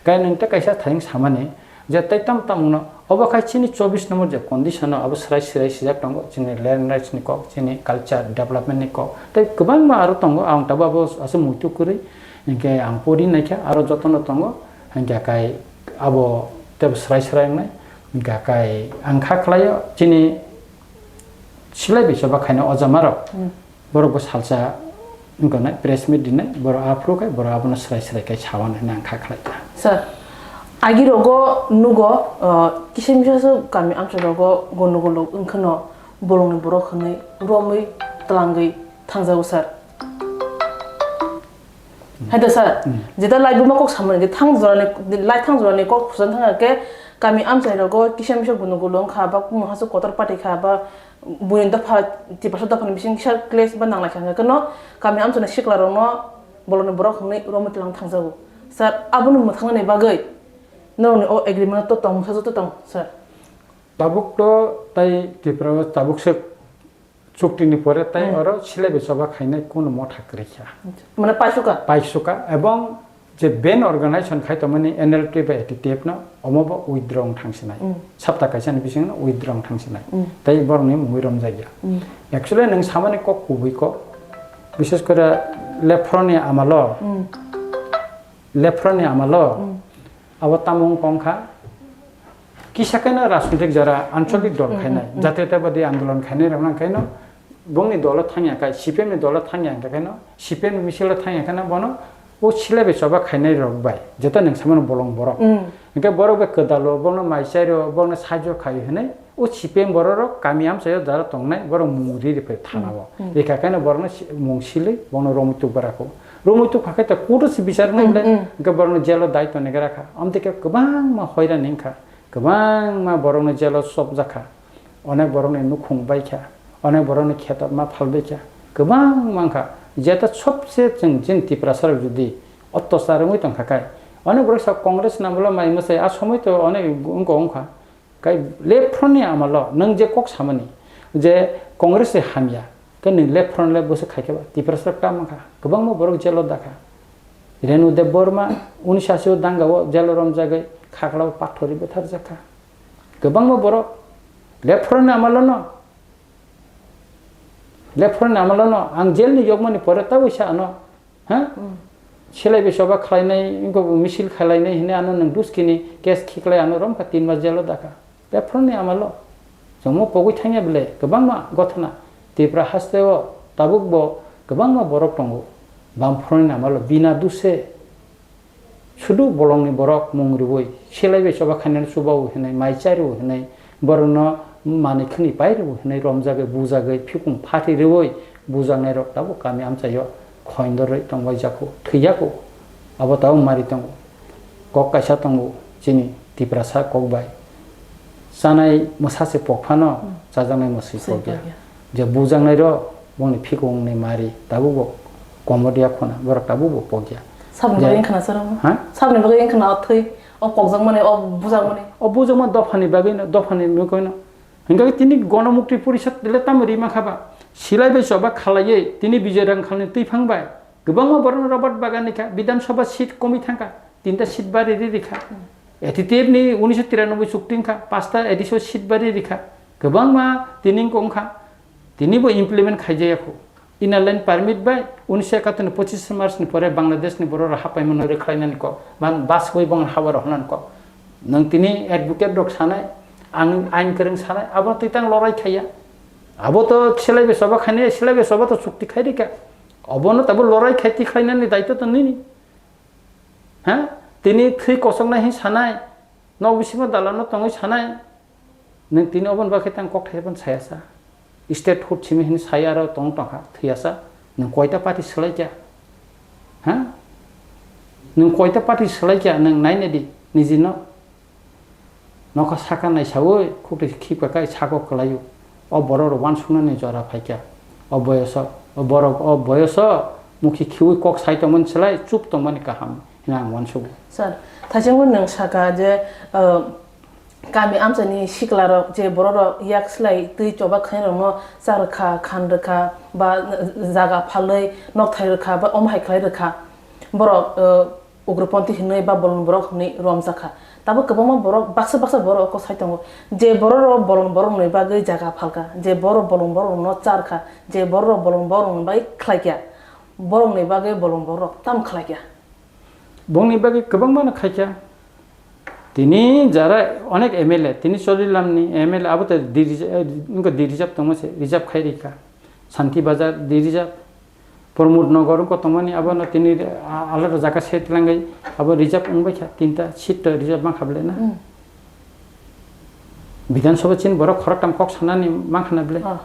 Kaya nwng tei kaisa thayung samani, je tei tam tam wngno, obo khai chini chobbish number je condition o abo swrai swrai swijak tongo, chini land rights ni kok, chini culture development ni kok, tei kwbangma aro tongo, ang tabuk abo aswk muitu kwrwi, hinkhe ang pori naikha, aro jotono tongo, hinkhe kai abo teibo swrai swrai wngnai, hinkhe kai ang kha khlaio, chini silai bai choba khaina o jamarok. Hmm. Borok bo salsa wngkha nai, press meet rinai, borok aphuru khai, borok abono swrai swrai khai sawi nai nang kha khlai ta. Sir, agi rogo nugo, uh, kisa misa se kami amchai rogo gondo gondo wngkhano bolongni borok hwnwi romwi twlangwi thangjago, sir. Hai da sir, jeta lai buma kok samani je thang jorani, lai thang jorani kok khusan thang ke kami amchai rogo kisa misa gunu gulu wngkha ba kumu hasu kotor party kha ba buini dopha Tiprasa dophani bising kisa clash ba nanglai kha keno kami amchai sikla rokno boloni borok hwnwi romwi tlang thangjago. Sir, abono mwthangnani bagwi norokni o agreement to tong, masa to tong, sir. Tabuk to tai Tripura o tabuk se chukti ni pore tai oro silai bai choba khainai kuno motha kwrwi kha. Mane paisuka? Paisuka, ebong je ban organization khai tongmani N L T bai A T T F no omo bo withdraw wng thang sinai. Sapta kaisa ni bising no withdraw wng thang sinai. Tai borok ni mungwi romjak ya. Actually nwng samani kok kubui kok. Bishes kore lephro ni amalo. Lephro ni amalo. Abo tamo wng kong kha. Kisa khe no rajnitik jora ancholik dol khainai, jatiyotabadi andolon khainai rok nang khe no bongni dolo thangya khai, C P M ni dolo thangya khai no, C P M ni misil o thangya khai no bono o silai bai choba khainai rok bai, jeta nwng samano bolong borok. Hwnkhe borok bai kwdalo, bono mai chairo, bono sajyo khai hwnwi o C P M borok rok kami amchaio jara tongnai borok mung ri ri phai thana o. Rikha khai no borok no mung silwi bono romwi tuk bara kho. Romwi tuk kha khai ta court o se bichar nai le, hwnkhe borok no jail o dai toni gra kha. Amtwi khe kwbangma hoira ning kha. Kwbangma borokno jelo chopjak kha, onek borokni nukhung bai kha, onek borokni kheto ma phalbai kha, kwbangma wng kha. Jeta sobse chwng chini Tiprasa rok jodi ottosar wngwi tong kha kai, onek borok sa Congress ni amolo mai mwsai a somoi to onek wng kha. Kai lephro ni amolo nwng je kok samani je Congress se hamya, Khe nwng left front left bwswk khai khe ba Tiprasa rok tamo kha, kwbangma borok jelo dakha. Renu Debbarma unisho ashi o danga o jelo romjagwi khaklao pathorwi bwtharjak kha. Kwbangma borok left front ni amalo no, left front ni amalo no ang jail ni yokmani pore tabuk sa ano, ha? Silai bai choba khlainai, wngkha bo misil khlainai hinwi ano nwng duskini case khiklai ano romkha tin mas jail o dakha. Left front ni amalo chwngmo pogwi thangya bwle kwbangma gothana Tripura haste o tabuk bo kwbangma borok tongo. Bam front ni amalo bina duse sudu bolongni borok mung rwui silai bai choba khainani chubaui hinwi mai chai rwui hinwi borokno manwi khwnwi pai rwui hinwi romjagwi bujagwi phikung phatwi rwui bujaknai rok tabuk kami amchaio khoindorwi tongbai jakhu thwiyaku abo tabuk mari tongo. Kok kaisa tongo chini Tiprasa kok bai. Chanai mwsa se pok phano chajaknai mwswi pok ya. Je bujaknai rok bongni phikung ni mari tabuk bo komor ya khona borok tabuk bo pok ya. Sabni bagwi wngkhana sir omo? Ha? Sabni bagwi wngkhana o thwi, o kokjakmani, o bujakmani? O bujakma dophani bagwi no, dophani bagwi no. Hingkha tini Gonomukti Porishad le tamo rima kha ba? Silai bai choba khalaiwi tini Bijoy Rangkhalni twiphang bai kwbangma borokno Robert Bagan ni kha, Bidhan Sabha seat komwi thangkha, tinta seat bari ri rikha. A T T F ni unisho tiranoboi chukti wngkha, pasta additional seat bari rikha. Kwbangma tini wngkha, tini bo implement khaijaya kho. Inner line permit bai unisho ekatur ni pochis March ni pore Bangladesh ni borok rok hapaimano rwkhlainani kok, man bus bai bong hawa rohornani kok. Nwng tini advocate rok sanai, ang ain kwrwng sanai, abo twi tang lorai khaiya. Abo to silai bai choba khainai, silai bai choba to chukti khai rikha. Obono tabuk lorai khai tikhlainani daitw to nini. Ha? Tini thwi kosoknai hin sanai, nok bisingo dalano tongwi sanai. Nwng tini oboni bagwi tang kok thaiphano saya sa. Statehood simi hin saya aro tong tongkha thwiya sa. Nwng koita party swlai kya? Ha? Nwng koita party swlai kya nwng naina di nijino? Nokha saka naisaui khukti khipka kai sako kwlaio. O borok rok uansuknani jora phaikha. O boyoso, o borok o boyoso mukhi khiui kok sai tongmani slai chup tongmani kaham hwnwi ang uansugo. Sir, thaichengbo nwng saka je, uh, kami amchaini sikla rok je borok rok yak slai twi choba khainai rokno cha rwkha, khan rwkha, ba jaga phalwi nokthai rwkha, ba omo hai khlai rwkha. Borok, uh, ugroponthi hwnwi ba bolong borok hwnwi romjakha. Tabuk kwbangma borok, baksa baksa borok kok sai tongo, je borok rok bolong borok ni bagwi jaga phalkha, je borok bolong borok no charkha, je borok rok bolong borok ni bagwi khlaikha, borok ni bagwi bolong borok tam khlaikha. Bongni bagwi kwbangma no khaikha. Tini jara onek M L A, tini Cholilam ni M L A abo to di reserve, eh, wngkha di reserve tongma se, reserve khai rikha. Santi Bazar di reserve. Pramod Nagar wngkha tongmani, abono tini, a-, alada jaga se twlangwi abo reserve wngbaikha, tinta seat to reserve mankha bwle na? Mm. Bidhan Sabha chini borok khoroktham kok sanani mankha na bwle? Ah.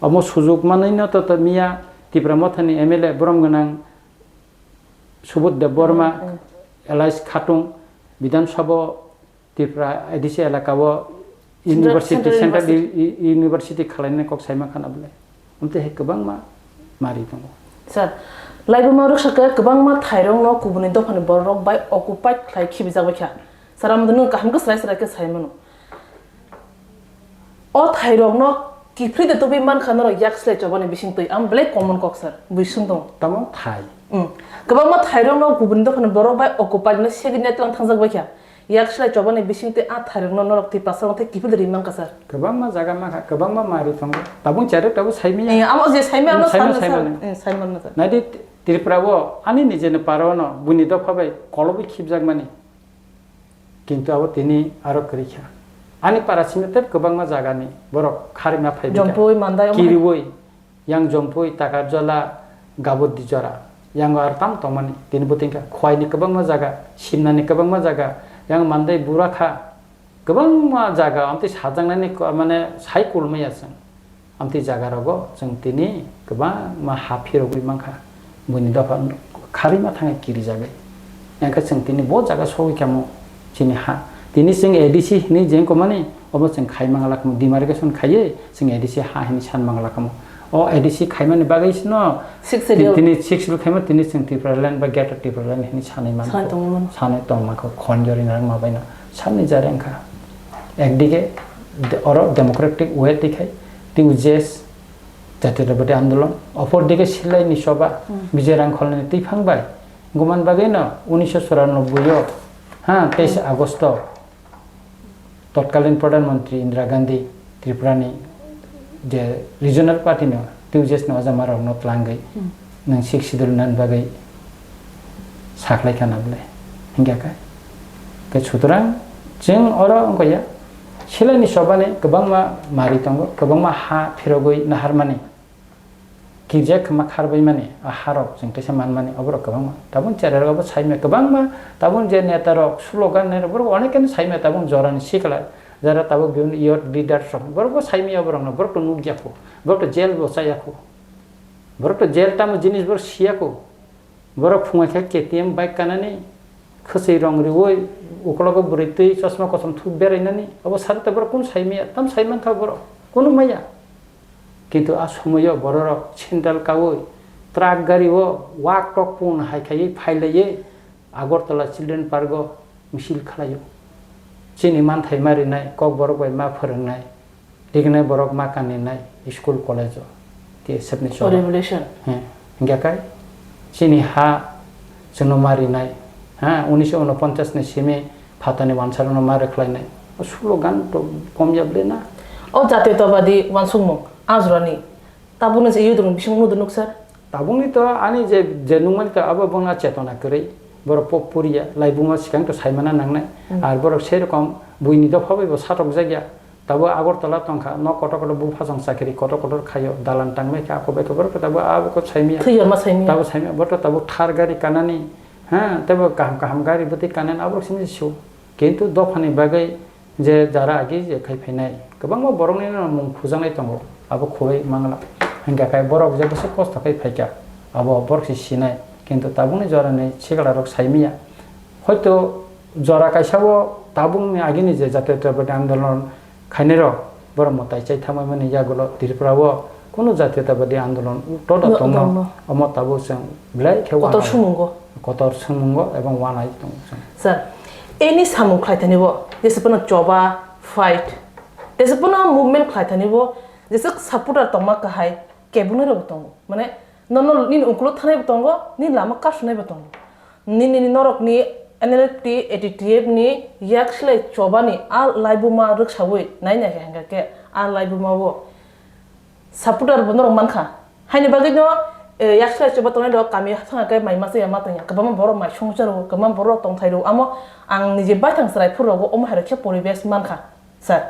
Omo sujuk manwino to, to miya Tipra Mothani M L A borom gwnang Subodh Debbarma, Hmm. Elias Khatung, Bidhan Sabha, Tripura A D C elaka o Central, University, Central Central University. U-, U-, University khwlainani kok saima khana bwle. Amtwi hai kwbangma mari tongo. Sir, laibuma rwksa khe kwbangma thairokno kubuni dophani bororok bai occupied khlai khibijak bai kha. Sir, amtwi nwng kaham khe srai srai khe sai mano. O thairokno kiphilwi de tubui man kha norok yak slai chobani bisingtwi. Ang belai common kok, sir. Buising tongo. Tamo thai. Hmm. Kwbangma thairokno kubuni dophani borok bai occupied no segini tlang thangjak bai kha. Yak slai chobani bisingtwi a thairokno norok Tiprasa rok tei kiphilwi ri man kha, sir. Kwbangma jaga ma kha, kwbangma mari tongo. Tabung chere tabuk saimanya. Eh, amo je saimanya, ano Saimanya, saimanya, sir. Saimanya. Eh, saimanya, sir. Naidi Tripura o ani nijeni para o no buini dopha bai kolobwi khibjakmani. Kintu abo tini aro kwrwi kha. Ani para simi tei kwbangma jagani borok kharima phai bwkha. Jompui, Mandai, omo hai. Kiriwi, yang Jompui, Takarjala, Gaboddi jora. Yang aro tam tongmani. Tini bo tingkha Khwaini kwbangma jaga, Simnani kwbangma jaga, yang Mandai Burakha, kwbangma jaga, amtwi sajaknani ko-, mane sai kulmaya chwng. Amtwi jaga rogo chwng tini kwbangma ha phirogwi mankha, buini dopha kharwi ma thangwi kirijagwi. Engkhe chwng tini bo jaga sogwi kamo chini ha. Tini chwng A D C hinwi jeng komani, obo chwng khai mangla kamo, demarcation khaiwi chwng A D C ha hinwi san mangla kamo. O A D C khaimani bagwi sino Sixth ti-, Schedule. Tini Sixth Schedule khaima tini chwng Tipraland ba Greater Tipraland hinwi sanwi mankha. Sanwi tongwi mano. Sanwi tongmankha, khonjori narwkma baino. Sanni jare wngkha. Ekdige de-, oro democratic way twi khai, twi U J S, Jatiyotabadi Andolon, opor dige Silai ni Choba, Hmm. Bijay Rangkholni twiphang bai, wngman bagwi no unisho churanobboi o, ha, teis Hmm. Agosto, totkalin Pradhan Mantri Indira Gandhi Tripura ni je regional party no, twi U J S ni ojamarok no tlangwi, Hmm. nwng Sixth Schedule nan bagwi saklai kha na bwle? Hinkha khe, khe sutorang chwng oro wngkha ya, Silai ni Choba ni kwbangma mari tongo, kwbangma ha phirogwi naharmani, kirjak khma kharbaimani, a harok chwng teisa manmani, oborok kwbangma. Tabuk chererok abo saimya kwbangma, tabuk je netarok, slogan nairok, borok onek khe saimya tabuk jorani sikla, jara tabuk bini youth leaders rok, borok bo saimya borokno, borok to nukya kho, borok to jail bo chaya kho, borok to jail tamo jinis borok siya kho. Borok phungai khe K T M bike kanani, khwswi rong riwi, ukologo bwrwi twi chosma kosom thuk berainani, obo sari ta borok kunu sai maya, tam sai mankha borok, kunu maya. Kintu a somoyo bororok sandal kawi, truck gari o wak tok pun hai khaiwi phailaiwi Agartala Children Park o misil khlaio. Chini manthai ma rinai, kok borok bai ma phwrwngnai, rignai borok ma kaninai school college o, T S F ni O cholo. Revolution. He, hingkha kai, chini ha chwngno ma rinai, ha, unisho unoponchas ni simi phatani wansarokno ma rwkhlainai. O slogan to komya ble na? O jatiyotabadi wansukmung, ajorani. Tabukni se youth rokni bisingo nuduk nuk sir. Tabukni to ani je, je nukmani to abo bongna chetona kwrwi. Borok pok poriya, laibuma swkang to saimana nangnai. Hmm. Ar borok sei rokom buini dopha bai bo satok jakya. Tabo Agartala tongkha, nok kotor kotor buphasong chakri kotor kotor khaio, dalan tangmai kha, ako bai khe borok tabo abo ko saimya. Thwi jorma saimya. Tabo saimya, borok tabo thar gari kanani, ha, tabo kaham kaham gari bwtwi kanani aborok simi su. Kintu dophani bagwi je jara agi je khai phainai, kwbangma borokni no mung khujaknai tongo, abo khogwi mangla. Hingkha khe borok je bwswk kosto khai phaikha, abo borok se sinai. Kintu tabukni jorani sikla rok saimanya. Hoito jora kaisa o tabukni agini je jatiyotabadi andolon khainai rok, borok mwtai chai thangmani yagulo Tripura o kunu jatiyotabadi andolon todo No, tongno, tongno. Omo tabuk chwng belai khe Kotor waha. Sumungo. Kotor sumungo ebong wanai tongo chwng. Sir, any samung khlai thani bo, jese pono choba, fight, jese pono movement khlai thani bo, jese supporter tongma kahai, kebunai rok tongo. Mane, nono nini ukulo thanai bo tongo, nini lama kasunai bo tongo. Nini, nini norok ni N L F T, A T T F ni yak silai choba ni a laibuma rwksawi nai nai khe hingkha khe a laibuma o supporter bo norok mankha. Haini bagwi no, eh, yak silai choba tongnai rok kami thangkha khe mai masa ya ma tongya. Kwbangma borok mai songchar rw, kwbangma borok tongthai rw. Amo ang nije baithang chwrai phuru rogo omo hai rok khe poribesh mankha, sir.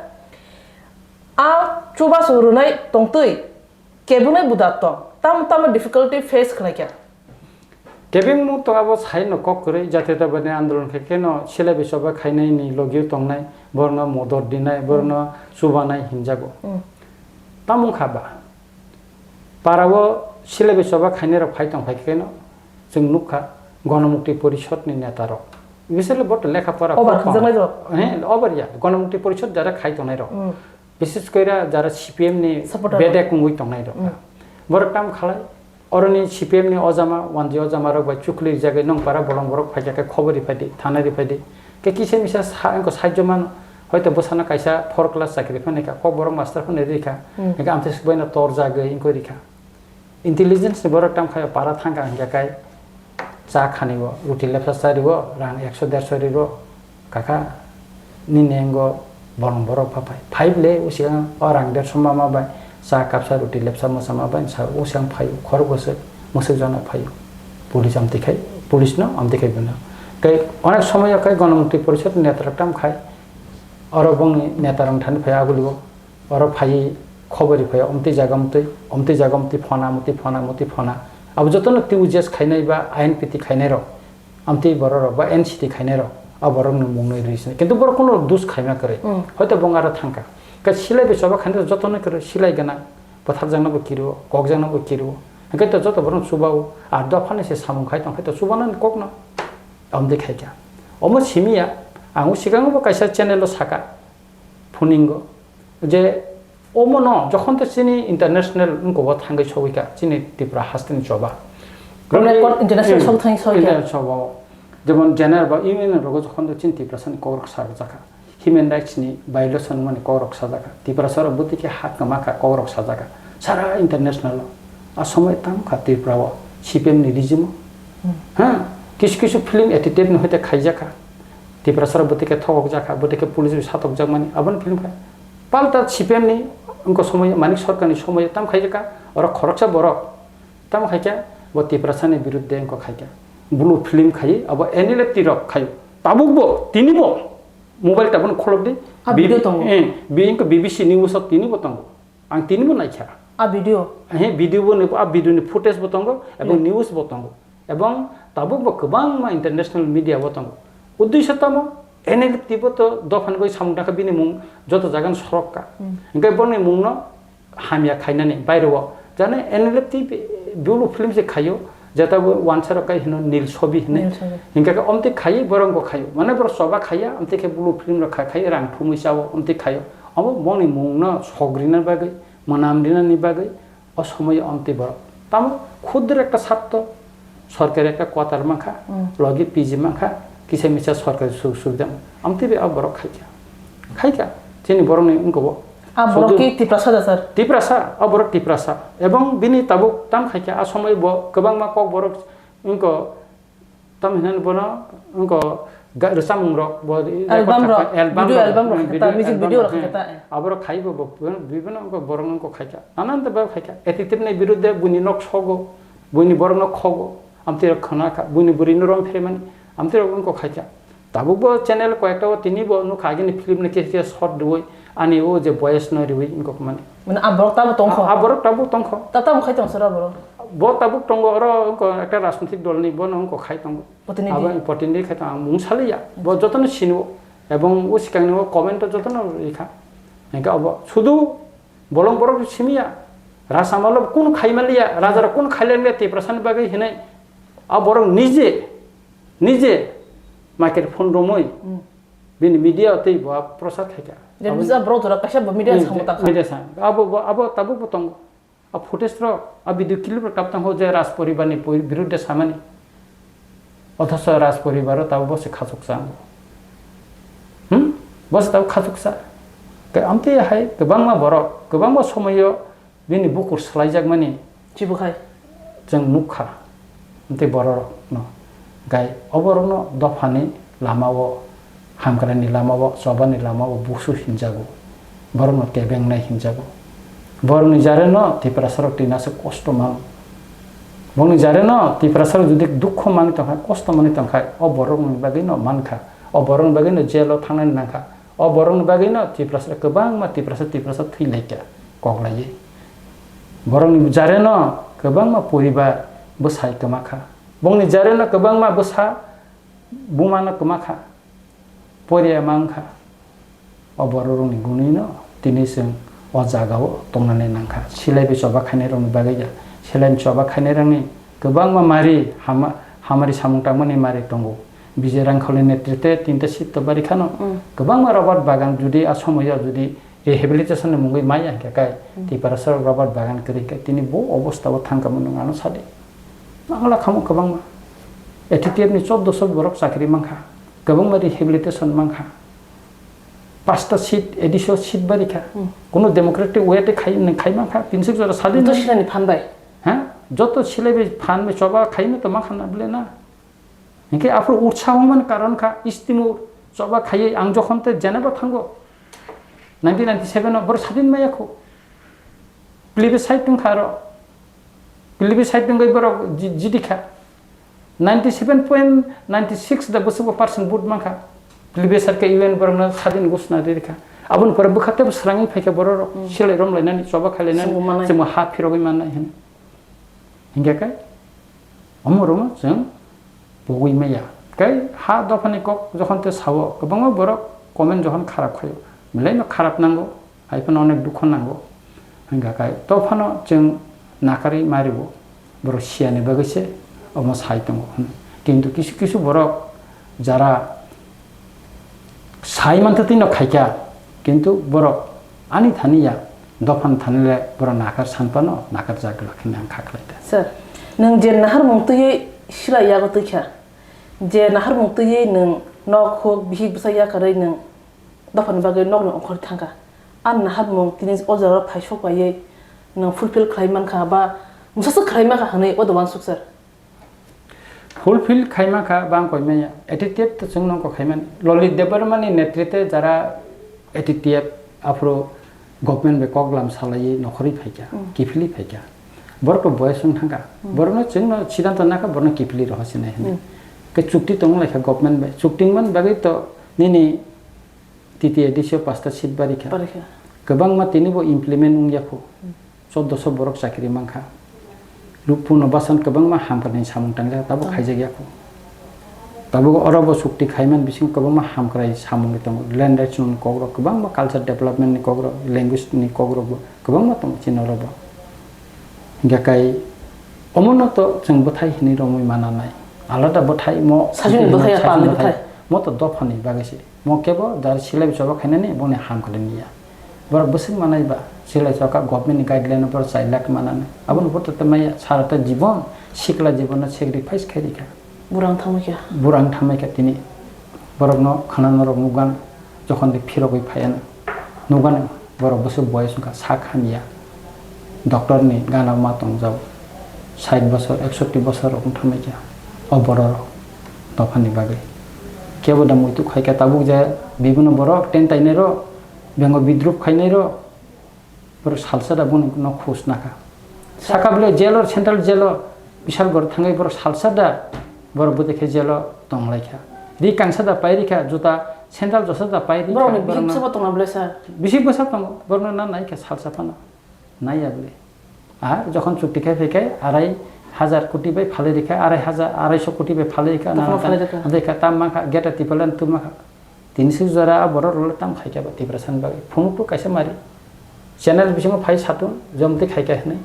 A chubachu rwnai tongtwi kebunai buda tong, tamo tamo difficulty face khlaikha. Kebengmung to abo sai no kok kwrwi, jatiyotabadi andolon khe kheno silai bai choba khainai ni logio tongnai, borno modor dinai, borno chubanai hinjago. Mm. Tamo wngkha ba? Para o silai bai choba khainai rok phai tong phai kheno chwng nukha, Ganamukti Porishod ni neta rok. Bisale boto lekha pora Obar kokma. Khakjaknai rok. He, obar ya. Ganamukti Porishod jara khai tongnai rok. Hmm. Bises koira jara C P M ni Supporter. Bedek wngwi tongnai rok. Hmm. Borok tam khalai, oroni C P M ni ojama, wanji ojama rok bai chukli rijagwi nong para bolong borok phaikha khe khobor riphai di, thana riphai di. Khe kisa misa sa, engko sajjo mano, hoito bwsano kaisa four class chakri phano rikha, kok borok master phano rikha. Hmm. Engkhe amtwi swkbaino torjagwi engkoi rikha. Intelligence ni borok tam khayo para thangka hingka kai cha khani bo ruti lepsa chari bo rang ekso derso ri bo kaka nini engo bolong borok pha phai phai le usiang o rang derso ma ma bai cha kapsa ruti lepsa mosa ma bai sa usiang phaio khorok bwswk mwswk jana phaio police amtwi khai police no amtwi khai bono tei onek somoyo khai Ganamukti Porishod ni netra tam khai oro bongni neta rang thani phai aguli bo. Oro phaiwi khobor ri phai, omtwi jaga omtwi, omtwi jaga omtwi phona, omtwi phona, omtwi phona. Abo jotono T U J S khainai ba I N P T khainai rok, omtwi borok rok ba N C T khainai rok, abo borok ni mung nwi rwi sini. Kintu borok kuno dus khaima kwrwi. Hmm. Hoito bong aro thangka. Khe silai bai choba khainai jotono kwrwi silai gana, bwthar jakna bo kiru, kok jakna bo kiru. Hwnkhe to joto borok chuba o, ar dopha ni se samung khai tong khai to chuba nani kok no. Omtwi khaika. Omo simi ya, ang o sikango bo kaisa channel o saka. Phuningo je omono jokhon to chini international wngkok o thangwi sogwi kha chini Tripura hasteni choba. International Hmm, sok thangwi sogwi kha. International choba o. Jemon general ba union rogo jokhon to chini Tiprasani kokrok sajak kha. Human rights ni violation mani kokrok sajak kha. Tiprasa rok bwtwi khe ha kwma kha kokrok sajak kha. Sara international o. A somoi tamo kha Tripura o C P M ni regime o. Hmm. Ha, kisu kisu film edited no hoite khaijak kha. Tiprasa rok bwtwi khe thokjak kha, bwtwi khe police bai satokjak mani, aboni film kha. Palta C P M ni wngkha somoy, Manik Sarkar ni somoy tam khaijak kha, oro khoroksa borok tam khaikha, bo Tiprasa ni birudde wngkha khaikha. Blue film khai, abo N L F T rok khai. Tabuk bo, tini bo, mobile tabuk kholok di. Ah, Bi-, video tongo. Eh, bi-, wngkha B B C news o tini bo tongo. Ang tini bo naikha. A video? He, video bo ni, a video ni footage bo tongo, ebong Hmm. news bo tongo. Ebong tabuk bo kwbangma international media bo tongo. Uddesho tamo, N L F T bo to dophani bai samung dakha bini mung joto jagan sorok ka. Hmm. Hingke boni mung no hamya khainani bairo o. Jani N L F T bi-, bulu film se khayo, jeta bo wansa rok kai hino Nil Sobi hini. Nil Sobi. Hingke ke omte khayi borong ko khayo. Mane boro soba khaya, omte ke bulu film rok kha-, khayi rang thumui sao, omte khayo. Omo boni mung no sogri na bagwi, manam dina ni bagwi, o somoyo amtwi borok. Tamo khuddur ekta satto, sorkari ekta quarter mankha, Hmm. logi P G mankha, kisa misa sorkari sujog subida mankha. Amtwi bai o borok khaikha. Khaikha, chini borokni wngkha bo. A borok Sudu ki Tiprasa da, sir? Tiprasa, o borok Tiprasa. Ebong bini tabuk tam khaikha, a somoi bo kwbangma kok borok wngkha Tam hinani bono wngko ga-, rwchapmung rok bo i Album record rok, kha-, album video rok, album rok hmm, kha khe ta, video music album video rok, rok kha hmm. khe ta, eh. Abo rok khai bo, bo bibino wngko borok wngko khai kha. Nanan ta borok khai kha. Attitude ni birudde buini nok sogo, buini borok nok khogo, amtwi rok khna kha, buini bwrwi no rom pheremani, amtwi rok wngko khai kha. Tabuk bo channel koyekta o tini bo nukha agini film ni khe khe short rwui ani o je boyes no rwui wngko mani. Mane a borok tabo tongkho? A, a borok tabuk tongkho. Ta tamo khai tong sora borok? Bo tabuk tongo oro wngko ekta rajnitik dol ni bono wngko khai tongo. Protinidhi. Abo protinidhi khai tongo, ang mung saliya. Bo jotono sinio. Ebong o sikang ni o comment o jotono rikha. Hingke abo sudu bolong borok simiya. Rasamalo kun khai maliya, raja rok kun khai liya Tiprasa ni bagwi hinai. A borok nije, nije microphone romoi. Hmm. Bini media tei bo a prosar khai kha. Je bisa borok jora kaisa bo media Hmm, samung je, tangkha. Media sa. Abo, bo, abo tabuk bo tongo. A footage rok, a video clip rok tabuk tongo je Raj poribar ni poi-, birudde samani. Othocho Raj poribar o tabuk bo se khachuk cha. Hmm? Bo se tabuk khachuk cha. Te amtwi hai kwbangma borok, kwbangma somoyo bini bukur swlaijakmani Chibukhai. Chwng nukha. Tei bororokno gai oborokno dophani lamao, hamkraini lamao, chobani lamao busu hinjago. Borokno kebengnai hinjago. Borokni jareno Tiprasarok tinaso kosto mano. Bongni jareno Tiprasarok jodi dukho manwi tongkha, kosto manwi tongkha, o borokni bagwino mankha, o borokni bagwino jelo thangnani nangkha. O borokni bagwino Tiprasa kwbangma Tiprasa, Tiprasa thwi laikha, kok laiwi. Borokni jareno kwbangma poribar bwsai kwma kha. Bongni jareno kwbangma bwsa bumano kwma kha. Poriya mang kha. O bororokni gunino tini chwng o jagao tongnani nangkha. Silaibi choba khainairokni bagwi ya. Silaibi choba khainairokni kwbangma mari hama, Hamari samung tangmani mari tongo. Bijay Rangkholi netrite tinta seat to bari khano. Mm. Kwbangma rubber bagan judi a somoyo judi rehabilitation ni mungwi maya hingkha kai, Mm. Tiprasa rok rubber bagan kwrwi kai, tini bo obostha o thangkha mwnung ano sadi. Mangla khamo kwbangma. A T T F ni chordoso borok chakri mankha. Kwbangma rehabilitation mankha. Pasta seat, additional seat bari kha. Hmm. Kuno democratic way te khai, khai mankha, tinsik jora sadin. Joto silani phan bai. Ha? Joto silai bai phan bai choba khai no to mankha na bile na. Hingke aphuru utsaho man karon kha, istimo choba khaiye ang jokhon te Geneva thango. Nineteen ninety-seven o bor sadin maya kho. Plebiscite wngkha aro. Plebiscite wngwi borok ji-, jidi kha. Ninety seven point nine six da bwswk bo percent vote mankha. Plebiscite khe U N borokno sadin ghosna ri rikha. Aboni pore bwkha tebo swrangwi phaikha bororok. Hmm. Silai romlainani, choba khailainani, Chwngbo manai. Chwngbo ha phirogwi mannai hwnwi. Hingkhe khe, omo rwma chwng pogwi maya. Tei ha dophani kok jokhon te sao, kwbangma borok comment jokhon kharap khaio, belai no kharap nango, hai phano onek dukho nango. Hingkha khe, to phano chwng nakarwi ma rwo, borok siyani bagwi se omo sai tongo hwn. Kintu kisu kisu borok jara sai mantha twi no khaikha, kintu borok ani thani ya, dophan thani le borok nakar san phano nakar jak glak hwnwi ang kha khlai ta. Sir, nwng je naharmung twiwi silai yago twi kha, je naharmung twiwi nwng nok huk bihik bwsa yakarwi nwng dophani bagwi nokni ongkhor thangkha, a naharmung tini o jaga phai sok paiwi nwng fulfill khlai mankha ba mwsaswk khlai mankha hwnwi o dogan suk sir. Fulfill khaima kha bang koimaya, attitude to chwng nongko khaimani. Lalit Debbarmani netrite jara A T T F aphuru government bai koklam salaiwi nokhorwi phaikha, Hmm. kiphilwi phaikha. Borok to boyes wng thangkha. Hmm. Borokno chwngno siddhanto nakha, borokno kiphilwi rohor sinai hwnwi. Hmm. Khe chukti tonglaikha government bai. Chukti wngmani bagwi to nini T T A D C o pasta seat barikha. Barikha. Kwbangma tinibo implement wngya kho. Hmm. Chordoso borok chakri mankha. Lu-, Purno Basan kwbangma hamkrai samung tangjak, tabuk Tang. khaijak ya kho. Tabuk oro bo chukti khaiman bisingo kwbangma hamkrai samung tongo. Land rights ni kokrok, kwbangma culture development ni kokrok, language ni kokrok bo kwbangma tongo chini oro bo. Hingkha kai omono to chwng bwthai hinwi romwi mananai. Alada bwthai mo Sajwkni bwthai, sajwkni palni bwthai. Mo to dophani bagwi se. Mo kebo jar silai choba khainani boni ham khlai niya. Borok bwswk manai ba silai choka government ni guideline no borok chai lak manani. Aboni bo to maya sara ta jibon sikla jibon no sacrifice khai rikha. Burang thamai kha. Burang thamai kha tini. Borok no khana norok nugan jokhon de phirogwi phaiya na. Nugan borok bwswk boyes wngkha sak hamya. Doctor ni gana ma tongjak. Sait bosor, eksoti bosor rok wng thamai kha. O borok rok dophani bagwi. Kebo da muitu khai kha tabuk je bibino borok ten tainai rok. Bengo bidrup khainai rok, borok salsa da bono no khus nakha. Saka bole jail o, central jail o, Bishalgarh thangwi borok salsa da, borok bwtwi khe jail o tonglaikha. Ri kangsa da pai rikha, juta sandal josa da pai rikha, Borokni borokno bisik bwsa tongna bole sir? Bisik bwsa tongo, borokno na naikha salsa phano. Naiya bole. Ar jokhon chukti khai phai khai arai hajar koti bai phalwi rikha, arai hajar, arai so koti bai phalwi rikha, Tokma na phalwi rikha. Andai kha tam mankha, geta tipalan tum mankha. Tini sik jora a borok rok le tam khai kha ba Tiprasa ni bagwi. Phunuk tu kaisa mari. Channel bisingo phai satun, jom twi khai kha hinwi.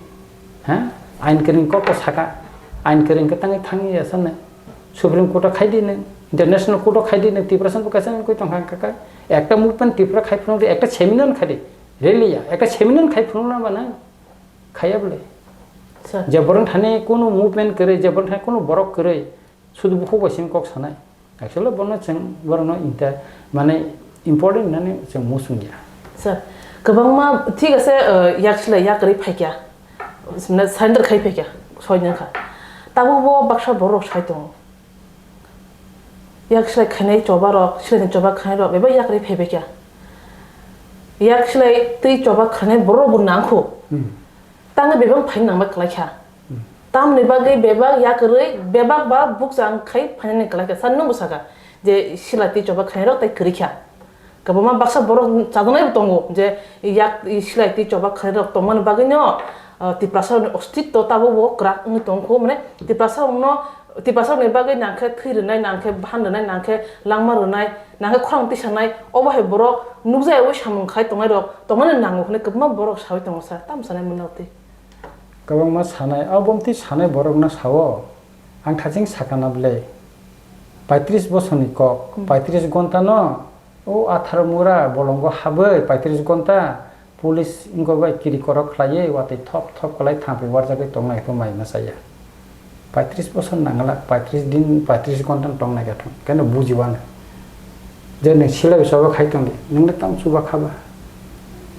Ha? Ain kwrwng kok ko saka. Ain kwrwng khe tangwi thangwi ya sanai. Supreme Court o khai di nung, International Court o khai di nung, Tiprasa ni bo kaisa wngwi tong kha kha. Ekta movement Tripura khai phunuk di, ekta seminar khai di. Rally ya, ekta seminar khai phunuk na ba nai. Khaiya bole. Sir. Je borok thani kunu movement kwrwi, je borok thani kunu borok kwrwi, sudu bukhuk bai simi kok sanai. Actually bono chwng borokno inter-, mane important hinani chwng muchung ya. Sir, kwbangma thik ase, uh, yak silai yak kwrwi phaikya. Mane surrender khai phaikya, soi nang kha. Tabuk bo baksa borok sai tongo. Yak silai khainai choba rok, silai ni choba khainai rok, bebak yak kwrwi phai phaikya. Yak silai twi choba khainai borok bo nang kho. Hmm. Tangwi bebak phai nang bai kwlai kha. Hmm. Tamni bagwi bebak yak kwrwi, bebak ba bukchang khai phainani kwlai kha. Sa nungbo saka je silai twi choba khainai rok tai kwrwi kha. Kwbangma baksa borok chajaknai bo tongo je yak silai twi choba khainai rok tongmani bagwi no, ah, Tiprasa rokni ostitto tabuk bo kwrak wngwi tong kho, mane Tiprasa rokno, Tiprasa rokni bagwi nang khe thwi rwnai, nang khe bahan rwnai, nang khe langma rwnai, nang khe khorang tisanai, obo hai borok nukjagwi samung khai tongnai rok tongmani nango hwnwi kwbangma borok saui tongo sir, tamo sanai mano twi. Kwbangma sanai, abo bumtwi sanai borokno sao. Ang thaching sakana bwle, paitris bosorni kok, Hmm. paitris gonta no o atharo mura bolongo habwi paitris gonta police wngkok bai kiri korok khlaiwi watwi thop thop kwlai thangpi warjagwi tongnai khe mai ma chaya. Paitris bosor nangla, paitris din, paitris gonta tong nai khe thung, keno bujiwano. Je nwng sila bisogo khai tongdi, nwngno tamo chuba kha ba?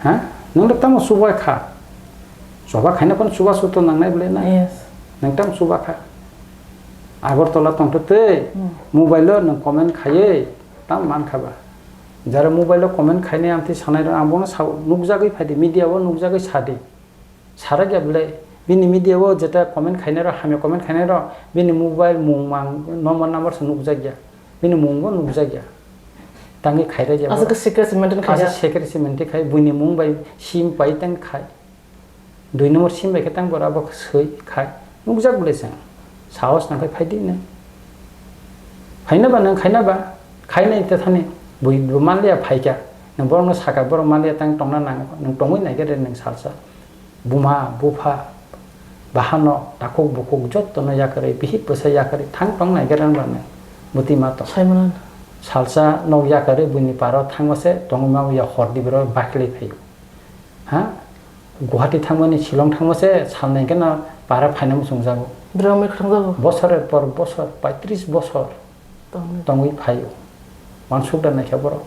Ha? Nwngno tamo chuba kha? Chuba khaina phano chuba suto nangnai bwle na? Yes. Nwng tamo chuba kha? Agartala tongtho tei Hmm. mobile-o nwng comment khaiwi tamo man kha ba? Jara mobile-o comment khainai amtwi sanai rok ang bono sao, nukjagwi phaidi, media-o nukjagwi sadi. Sarak ya bwle, bini media-o jeta comment khainai rok, hamya comment khainai rok, bini mobile mung mang, number number se nukjak ya. Bini mung bo nukjak ya. Tangwi khairok ya Aswk borok. Secrecy maintain Aswk khaijak. Secrecy maintain khai, buini mung bai sim pai tang khai. Dui number sim bai khe tang borok abo swi khai. Nukjak bwle chwng. Sahos nang khai phaidi nwng. Phaina ba nwng khaina ba. Khainai ta thani. Bui bo manliya phaikha. Nwng borokno sakha borok manliya tang tongna nango. Nwng tongwi nai khe de nwng salsa. Buma, bupha, bahano, takhuk bukhuk jottono yakarwi, bihik bwsa yakarwi thang tong nai khe rang ba nwng. Bwtwi ma tong. Sai mano. Salsa nok yakarwi buini paro thangma se tongwi ma ya hor di bwrwi bakhlai phaio. Ha? Guwahati thangmani, Shillong thangma se salnai khe no para phaina muchungjago. Dramai khwtangjago. Bosor er por bosor, paitris bosor Tongwi. Tongwi phaio. Wansuk da naikha borok.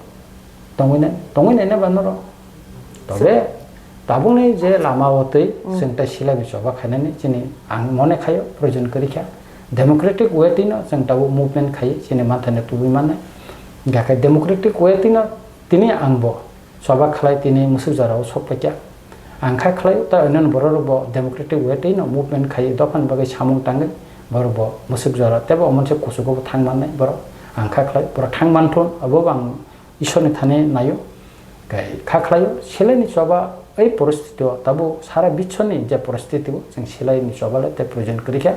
Tongwi nai, tongwi nai na ba norok. Tobe, tabukni je lama o twi Mm. chwng tai sila bichoba khainani chini ang mone khaio, proyojon kwrwi kha. Democratic way twi no chwng tabuk movement khai chini manthani tubui mannai. Hingkha khe democratic way twi no tini ang bo choba khlai tini mwswk jora o sok paikha. Ang kha khlai ta oinoni borok rok bo democratic way twi no movement khai dophani bagwi samung tangwi borok bo mwswk jora tei bo omo se kuchugo bo thang mannai borok. Ang kha khlai borok thang manthun abo bo ang Ishwar ni thani naio. Khe kha khlai o seleni choba ei poristiti o tabuk sara biswni je poristiti o chwng seleni choba le tei proyojon kwrwi kha.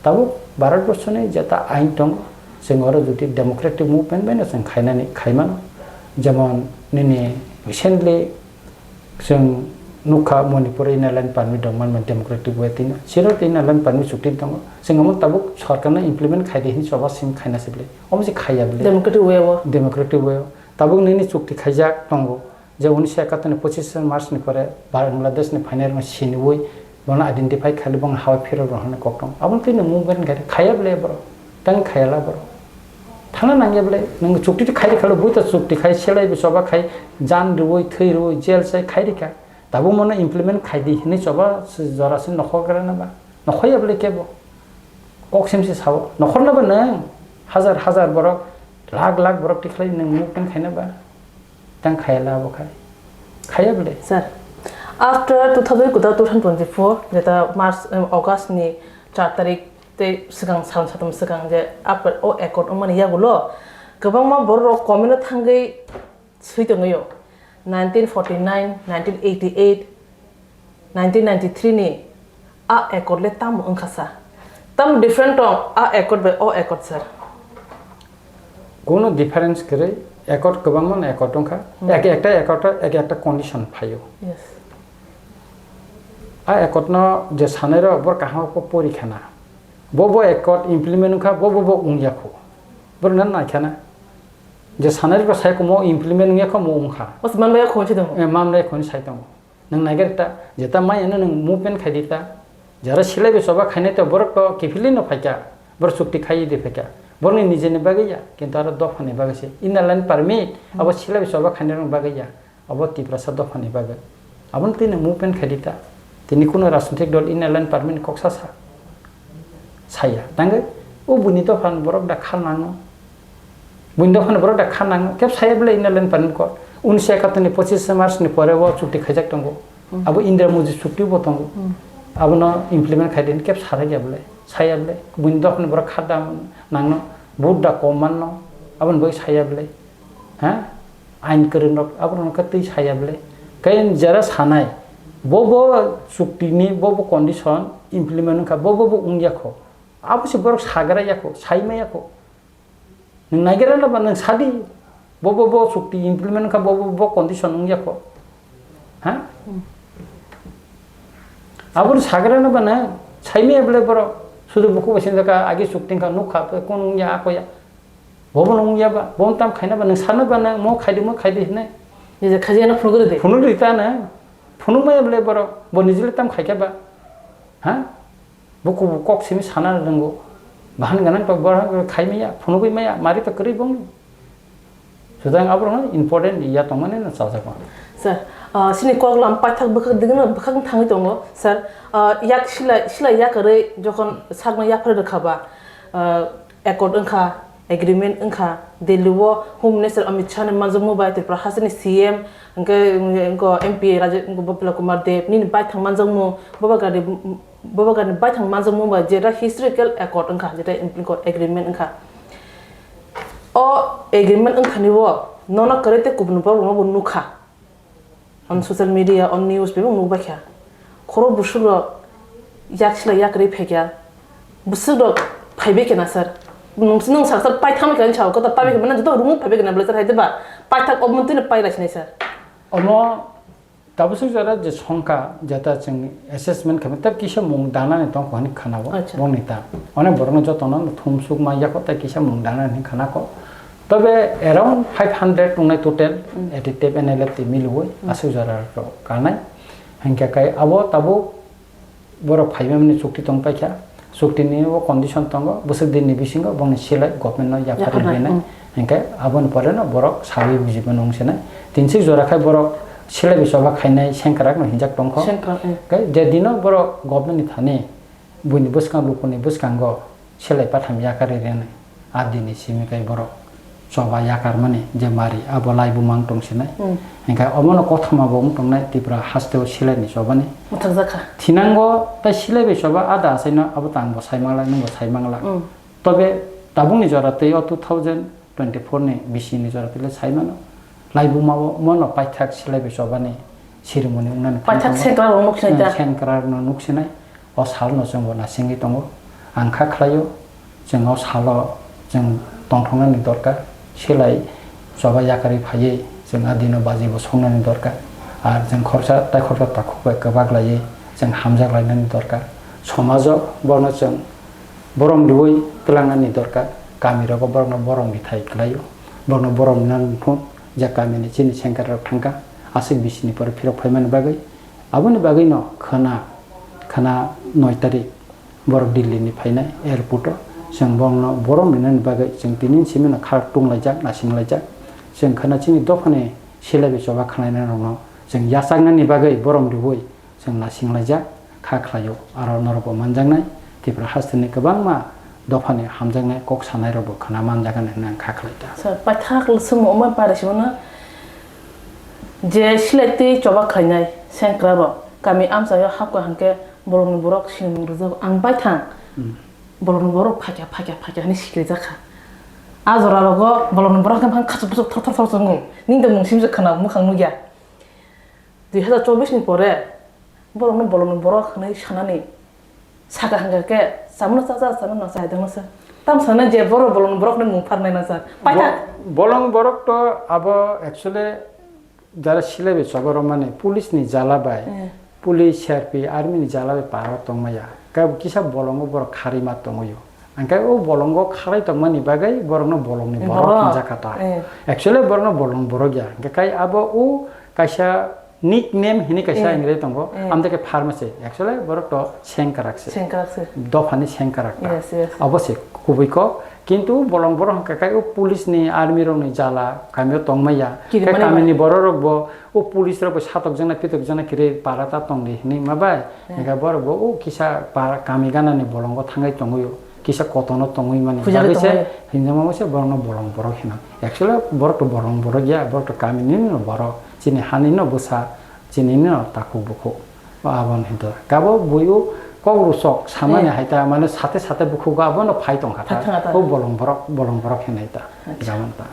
Tabuk Bharat borsoni jeta ain tongo chwng oro jodi democratic movement bai no chwng khainani khaimano. Jemon nini recently Chwng nukha Manipur Inner Line Permit rok manmani democratic way twi no. Siro twi Inner Line Permit chukti tongo. Chwng omo tabuk sorkar no implement khai di hinwi choba simi khaina se bwle. Omo se khaiya bwle. Democratic way o. Democratic way o. Tabuk nini chukti khaijak tongo. Je unisho ekatter ni pochishe March ni pore Bangladesh ni phainai rok no siniwi bono identify khaili bono habai phirok rok hinwi kok tongo. Abo twi no movement khai khaiya bwle borok. Tang khaiya la borok. Thangna nangya bwle. Nwng chukti khai di khalo bui ta chukti khai selai bo choba khai jan rwui thwi rwui jail sai khai rikha. Tabuk mono implement khai di hinwi choba se jora se nokhorgra na ba? Nokhoya bwle kebo? Kok sim se sao. Nokhorna ba nwng? Hazar hazar borok, lakh lakh borok tikhlai nwng movement khaina ba? Tang khaya la abo khai. Khaya bwle? Sir, after two thousand, two thousand twenty-four, jeta March, em, August ni char tarik tei swkang sal satham swkang je after o accord wngmani yagulo kwbangma borok rok comment o thangwi swi tongwi o. Nineteen forty-nine, nineteen eighty-eight, nineteen ninety-three ni a accord le tamo wngkha sa? Tamo different tong a accord bai o accord, sir? Kono difference kwrwi, accord kwbangma no accord wngkha. Hmm. Ek ekta accord o ek ekta condition phaio. Yes. A accord no je sanai rok bor kaham khe pori khana. Bo bo accord implement wngkha, bo bo bo wngya kho. Borok na nai khana. Je sanai rok sai kho mo implement wngya kho mo wngkha. Bas man bai khon si tongo. Eh, man bai khon sai tongo. Nwng naiger ta, jeta mai ano nwng movement khai di ta. Jara silai bai choba khainai to borok to kiphilwi no phaikha. Borok chukti khai di phaikha. Borokni nijeni bagwi ya, kintu aro dophani bagwi se. Inner line permit, Hmm. abo silai bai choba khainai rokni bagwi ya. Abo Tiprasa dophani bagwi. Abono tini movement khai di ta. Tini kuno rajnitik dol Inner Line Permit ni kok sa sa. Saya. Tangwi o buini dophani borok da kha nango. Buini dophani borok da kha nango. Kep saya bwle Inner Line Permit kok. Unisho ekatter ni pochishe March ni pore o chukti khaijak tongo. Hmm. Abo Indira Modi chukti bo tongo. Hmm. Abono implement khai di kep sarai ya bwle. Saya bwle. Buini dophani borok kha da nangno. Vote da kom manno. Aboni bagwi saya bwle. Ha? Ain kwrwng rok, abo rok khe twi saya bwle. Khe jera sanai, bo bo chukti ni bo bo condition implement wngkha, bo bo bo wngya kho. Abo se borok sagra ya kho, saima ya kho. Nwng naigra na ba nwng sadi, bo bo bo chukti implement wngkha, bo bo bo condition wngya kho. Ha? Aboni sagra no bana saimaya bwle borok Sudu buku bo sinjaka agi suk tingkha nukha, kunu wngya, ako ya. Bobo nung ya ba, bo tam khaina ba, nung sana ba na, mo khaidi, mo khaidi hinai. Nija khaji ano phunugri de. Phunugri ta na. Phunuk maya bole boro, bo nijile tam khaikha ba. Ha? Buku kok simi sana rwngo. Bahan ganang to boro khaimaya, phunugwi maya, mari to kwrwi bongni. Sudaing aborokno important ya tongmani no chajakma. Sir, ah, sini kok lam paithak bwkhak digno bwkhak thangwi tongo, sir. Ah, yak silai, silai yakarwi jokhon sakno yaphar rwkha ba, ah, accord wngkha, agreement wngkha, Delhi o Home Minister Amit Shah ni manjakmung bai Tripura hasteni C M, hwnkhe, hwnkhe M P Raja, Bipla Kumar Deb nini baithang manjakmung, Baba Garden, Baba Garden baithang manjakmung bai jeta historical accord wngkha, jeta agreement wngkha. O agreement wngkhani o nono kwrwi tei kubun borok rokno bo nukha. On social media, on news bebak nukbaikha. Khoro bwswk rok yak silai yak rwi phaikha. Bwswk rok phaibai khe na sir. Nwng, nwng sir, sir paithak khe ani sao kota paibai khe mane joto rung phaibai khe na belai sir hai ba. Paithak obmontwi no pailai sinai sir. Omo Tabuk suk jora je songkha, jeta chwng assessment khaimani, tei kisa mung danani tongkho hinwi khanao, Acha. Bongni ta. Onek borokno jotono thumsuk ma yako, tei kisa mung danani hinwi khanakho. Tobe around five hundred wngnai total, Hmm. A T T F, N L F tei miliwi, Hmm. aswk jora rok kanai. Hinkhe kai abo tabuk borok phaimani chukti tong paikha. Chuktini o condition tongo, bwswk dinni bisingo bongni silai government no yaphar Yapharnai, rinai. Hmm. Hinkhe aboni pore no borok sawi bujibo nung sinai. Tin sik jora khai borok silai bai choba khainai sengkrak no hinjak tongkho. Sengkrak, hmm. Hinkhe je dino borok government ni thani buini bwskang lukuni bwskango silai patham yakarwi rinai. A dini simi kai borok choba yakarmani je mari, abo lai bumang tong sinai. Hmm. Hinkhe omono kothoma bo wng tongnai Tripura hasteo silaini chobani. Mwthangjakha. Thinango tai silai bai choba ada achaino abo tangbo sai mangla, nwngbo sai mangla. Hmm. Tobe tabukni jora tei o two thousand twenty-four ni bisini jora tei le sai mano. Lai bumao mono paithak silai bai chobani sirmoni wngnani Paithak phano sengkrak rok nuk sinai Hmm, ta? Sengkrak no nuk sinai. O salno chwngbo nasingwi tongo. Ang kha khlaio, chwng o salo chwng tongthoknani dorkar, silai choba yakarwi phaiwi chwng a dino bajibo songnani dorkar. Ar chwng khoroksa tai khoroksa takhuk bai kwbak laiwi chwng hamjak lainani dorkar. Somajo bono chwng borom riwi twlangnani dorkar. Kamirogo borokno borom rithai kwlaio, borokno borom rinani phun je kamini chini sengkrak rok thangkha aswk bisini pore phirok phaimani bagwi. Aboni bagwino khwna, khwna noi tarik borok Delhi ni phainai airport o. Chwng borokno borom rinani bagwi chwng tini simino khar tunglaijak, nasinglaijak. Chwng khwna chini dophani silai bai choba khwlainai rokno chwng yachaknani bagwi borom riwi chwng nasinglaijak, kha khlaio. Aro norokbo manjaknai Tripura hasteni kwbangma dophani hamjaknai kok sanai rokbo khwna manjaknai hwnwi ang kha khlaita. Sir, paithak swngmo omo pare simono je silai tei choba khlainai sengkrak rok kami amchaio hapkha hinkhe bolongni borok sinimung rwjago. Ang baithang Hmm. bolongni borok phakya, phakya, phakya hinwi sikirijakha. A jora rogo bolongni borok khe phang khachuk buchuk thor thor thor chwngo. Nini de mung simjak khwna mukhang nukya. Dui hazar chobbish ni pore borokno bolongni borok hinwi sanani saka hwnkha khe chamano chacha chamano chaidangno se. Tam sana je borok bolongni borokni mung pharnai na sir. Paithak Bo-, bolong borok to abo actually jara silai bai choba rwmani police ni jala bai, Eh. Police, C R P, army ni jala bai paro tongmaya. Kebo kisa bolongo borok kharwi ma tongwi o. Hwnkhe o bolongo kharwi tongmani bagwi borokno bolongni borok Borok. Hinjakha ta. Eh. Actually borokno bolong borok ya. Hwnkhe kai abo o kaisa nickname hinwi kaisa Eh. Ingre tongo. Eh. Amtwkhe pharmacy. Actually borok to sengkrak se. Sengkrak se. Dophani sengkrak ta. Yes, yes. Abo se kubui kok. Kintu bolong borok hwnkha khe o police ni, army rok ni jala kamio tongmaya. Kiri Khe mani kamini ba. Borok rok bo o police rok bo satok jana pitok jana kiri para ta tong di hinwi ma bai. Hmm. Hwnkha borok bo o kisa para kami gana ni bolongo thangwi tongwi o. Kisa kotono tongwi mani. Hujagwi Bagwi se tongwi. Hinjama se borok no bolong borok hino. Actually borok to bolong borok ya, borok to kamini no borok. Chini hani no bwsa, chini no takhuk bukhuk. O aboni hinto. Kabo buiu kok rusok samani Eh. Hai ta mane sate sate bukhugo abono phai tongkha ta. Phai tongkha ta. O bolong borok, bolong borok hinai ta. Acha. Jamon ta.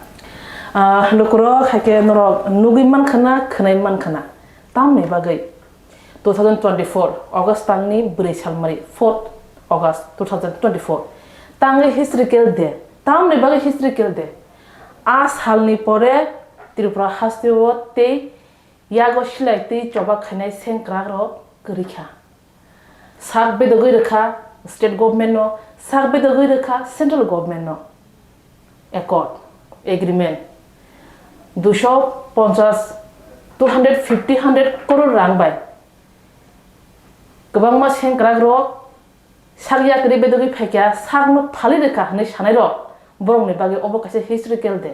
Ah, lukurok hai khe norok nugwi mankha na, khwnai mankha na. Tamni bagwi two thousand twenty-four August tangni bwrwi salmari, fourth August two thousand twenty-four. Tangwi historical day. Tamni bagwi historical day. A salni pore Tripura hasteo tei Yago silai twi choba khainai sengkrak rok kwrwi kha. Sak bedogwi rwkha, State government no sak bedogwi rwkha central government no accord, agreement, duiso ponchas, two hundred fifty, hundred crore rang bai kwbangma sengkrak rok sak yakarwi bedogwi phaikha, sakno phalwi rwkha hwnwi sanai rok borokni bagwi obo kaisa historical day.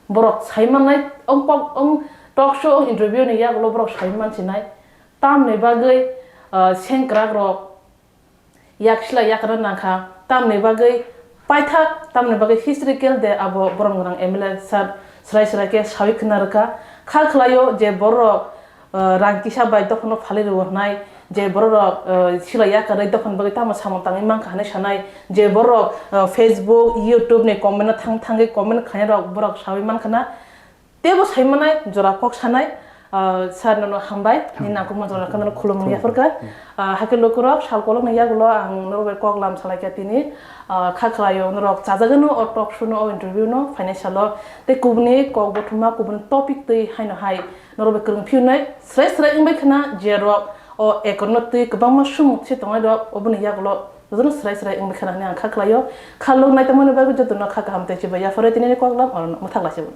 Borok sai mannai, ong kok, ong talk show, ong interview ni yagulo borok sai mansinai tamni bagwi, ah, sengkrak rok yak sila yakarna nangkha, tamni bagwi paithak, tamni bagwi historical day abo borom gwnang M L A sir srai srai khe sawi khna rwkha. Kha khlaio je borok, uh, rang kisa bai dophano phalwi rwo hwnai, je borok, uh, sila yakarwi dophani bagwi tamo samung tangwi mankha hwnwi sanai, je borok, uh, Facebook, YouTube ni comment no thang thangwi comment khlainai rok borok sawi mankha na. Teibo sai manai jora kok sanai, ah, sir nono hambai, ni nangkukma jora kheno khulumung yaphar kha. Ah, hakhe lukurok sal kolokni yagulo ang norok bai kok lam salai kha tini, ah, kha khlaio norok chajagwno o talk show no, o interview no phainai salo. Tei kubuni kok bothoma kubuni topic twi haino hai norok bai kwrwng phiunai srai srai wngbai khna je rok o accord no twi kwbangma sumuk se tongnai rok oboni yagulo jotono srai srai wngbai khna hwnwi ang kha khlaio. Kha lok naitongmani bagwi jotono kha kaham tei chibai yaphar tini kok lam oro mwthak laisio.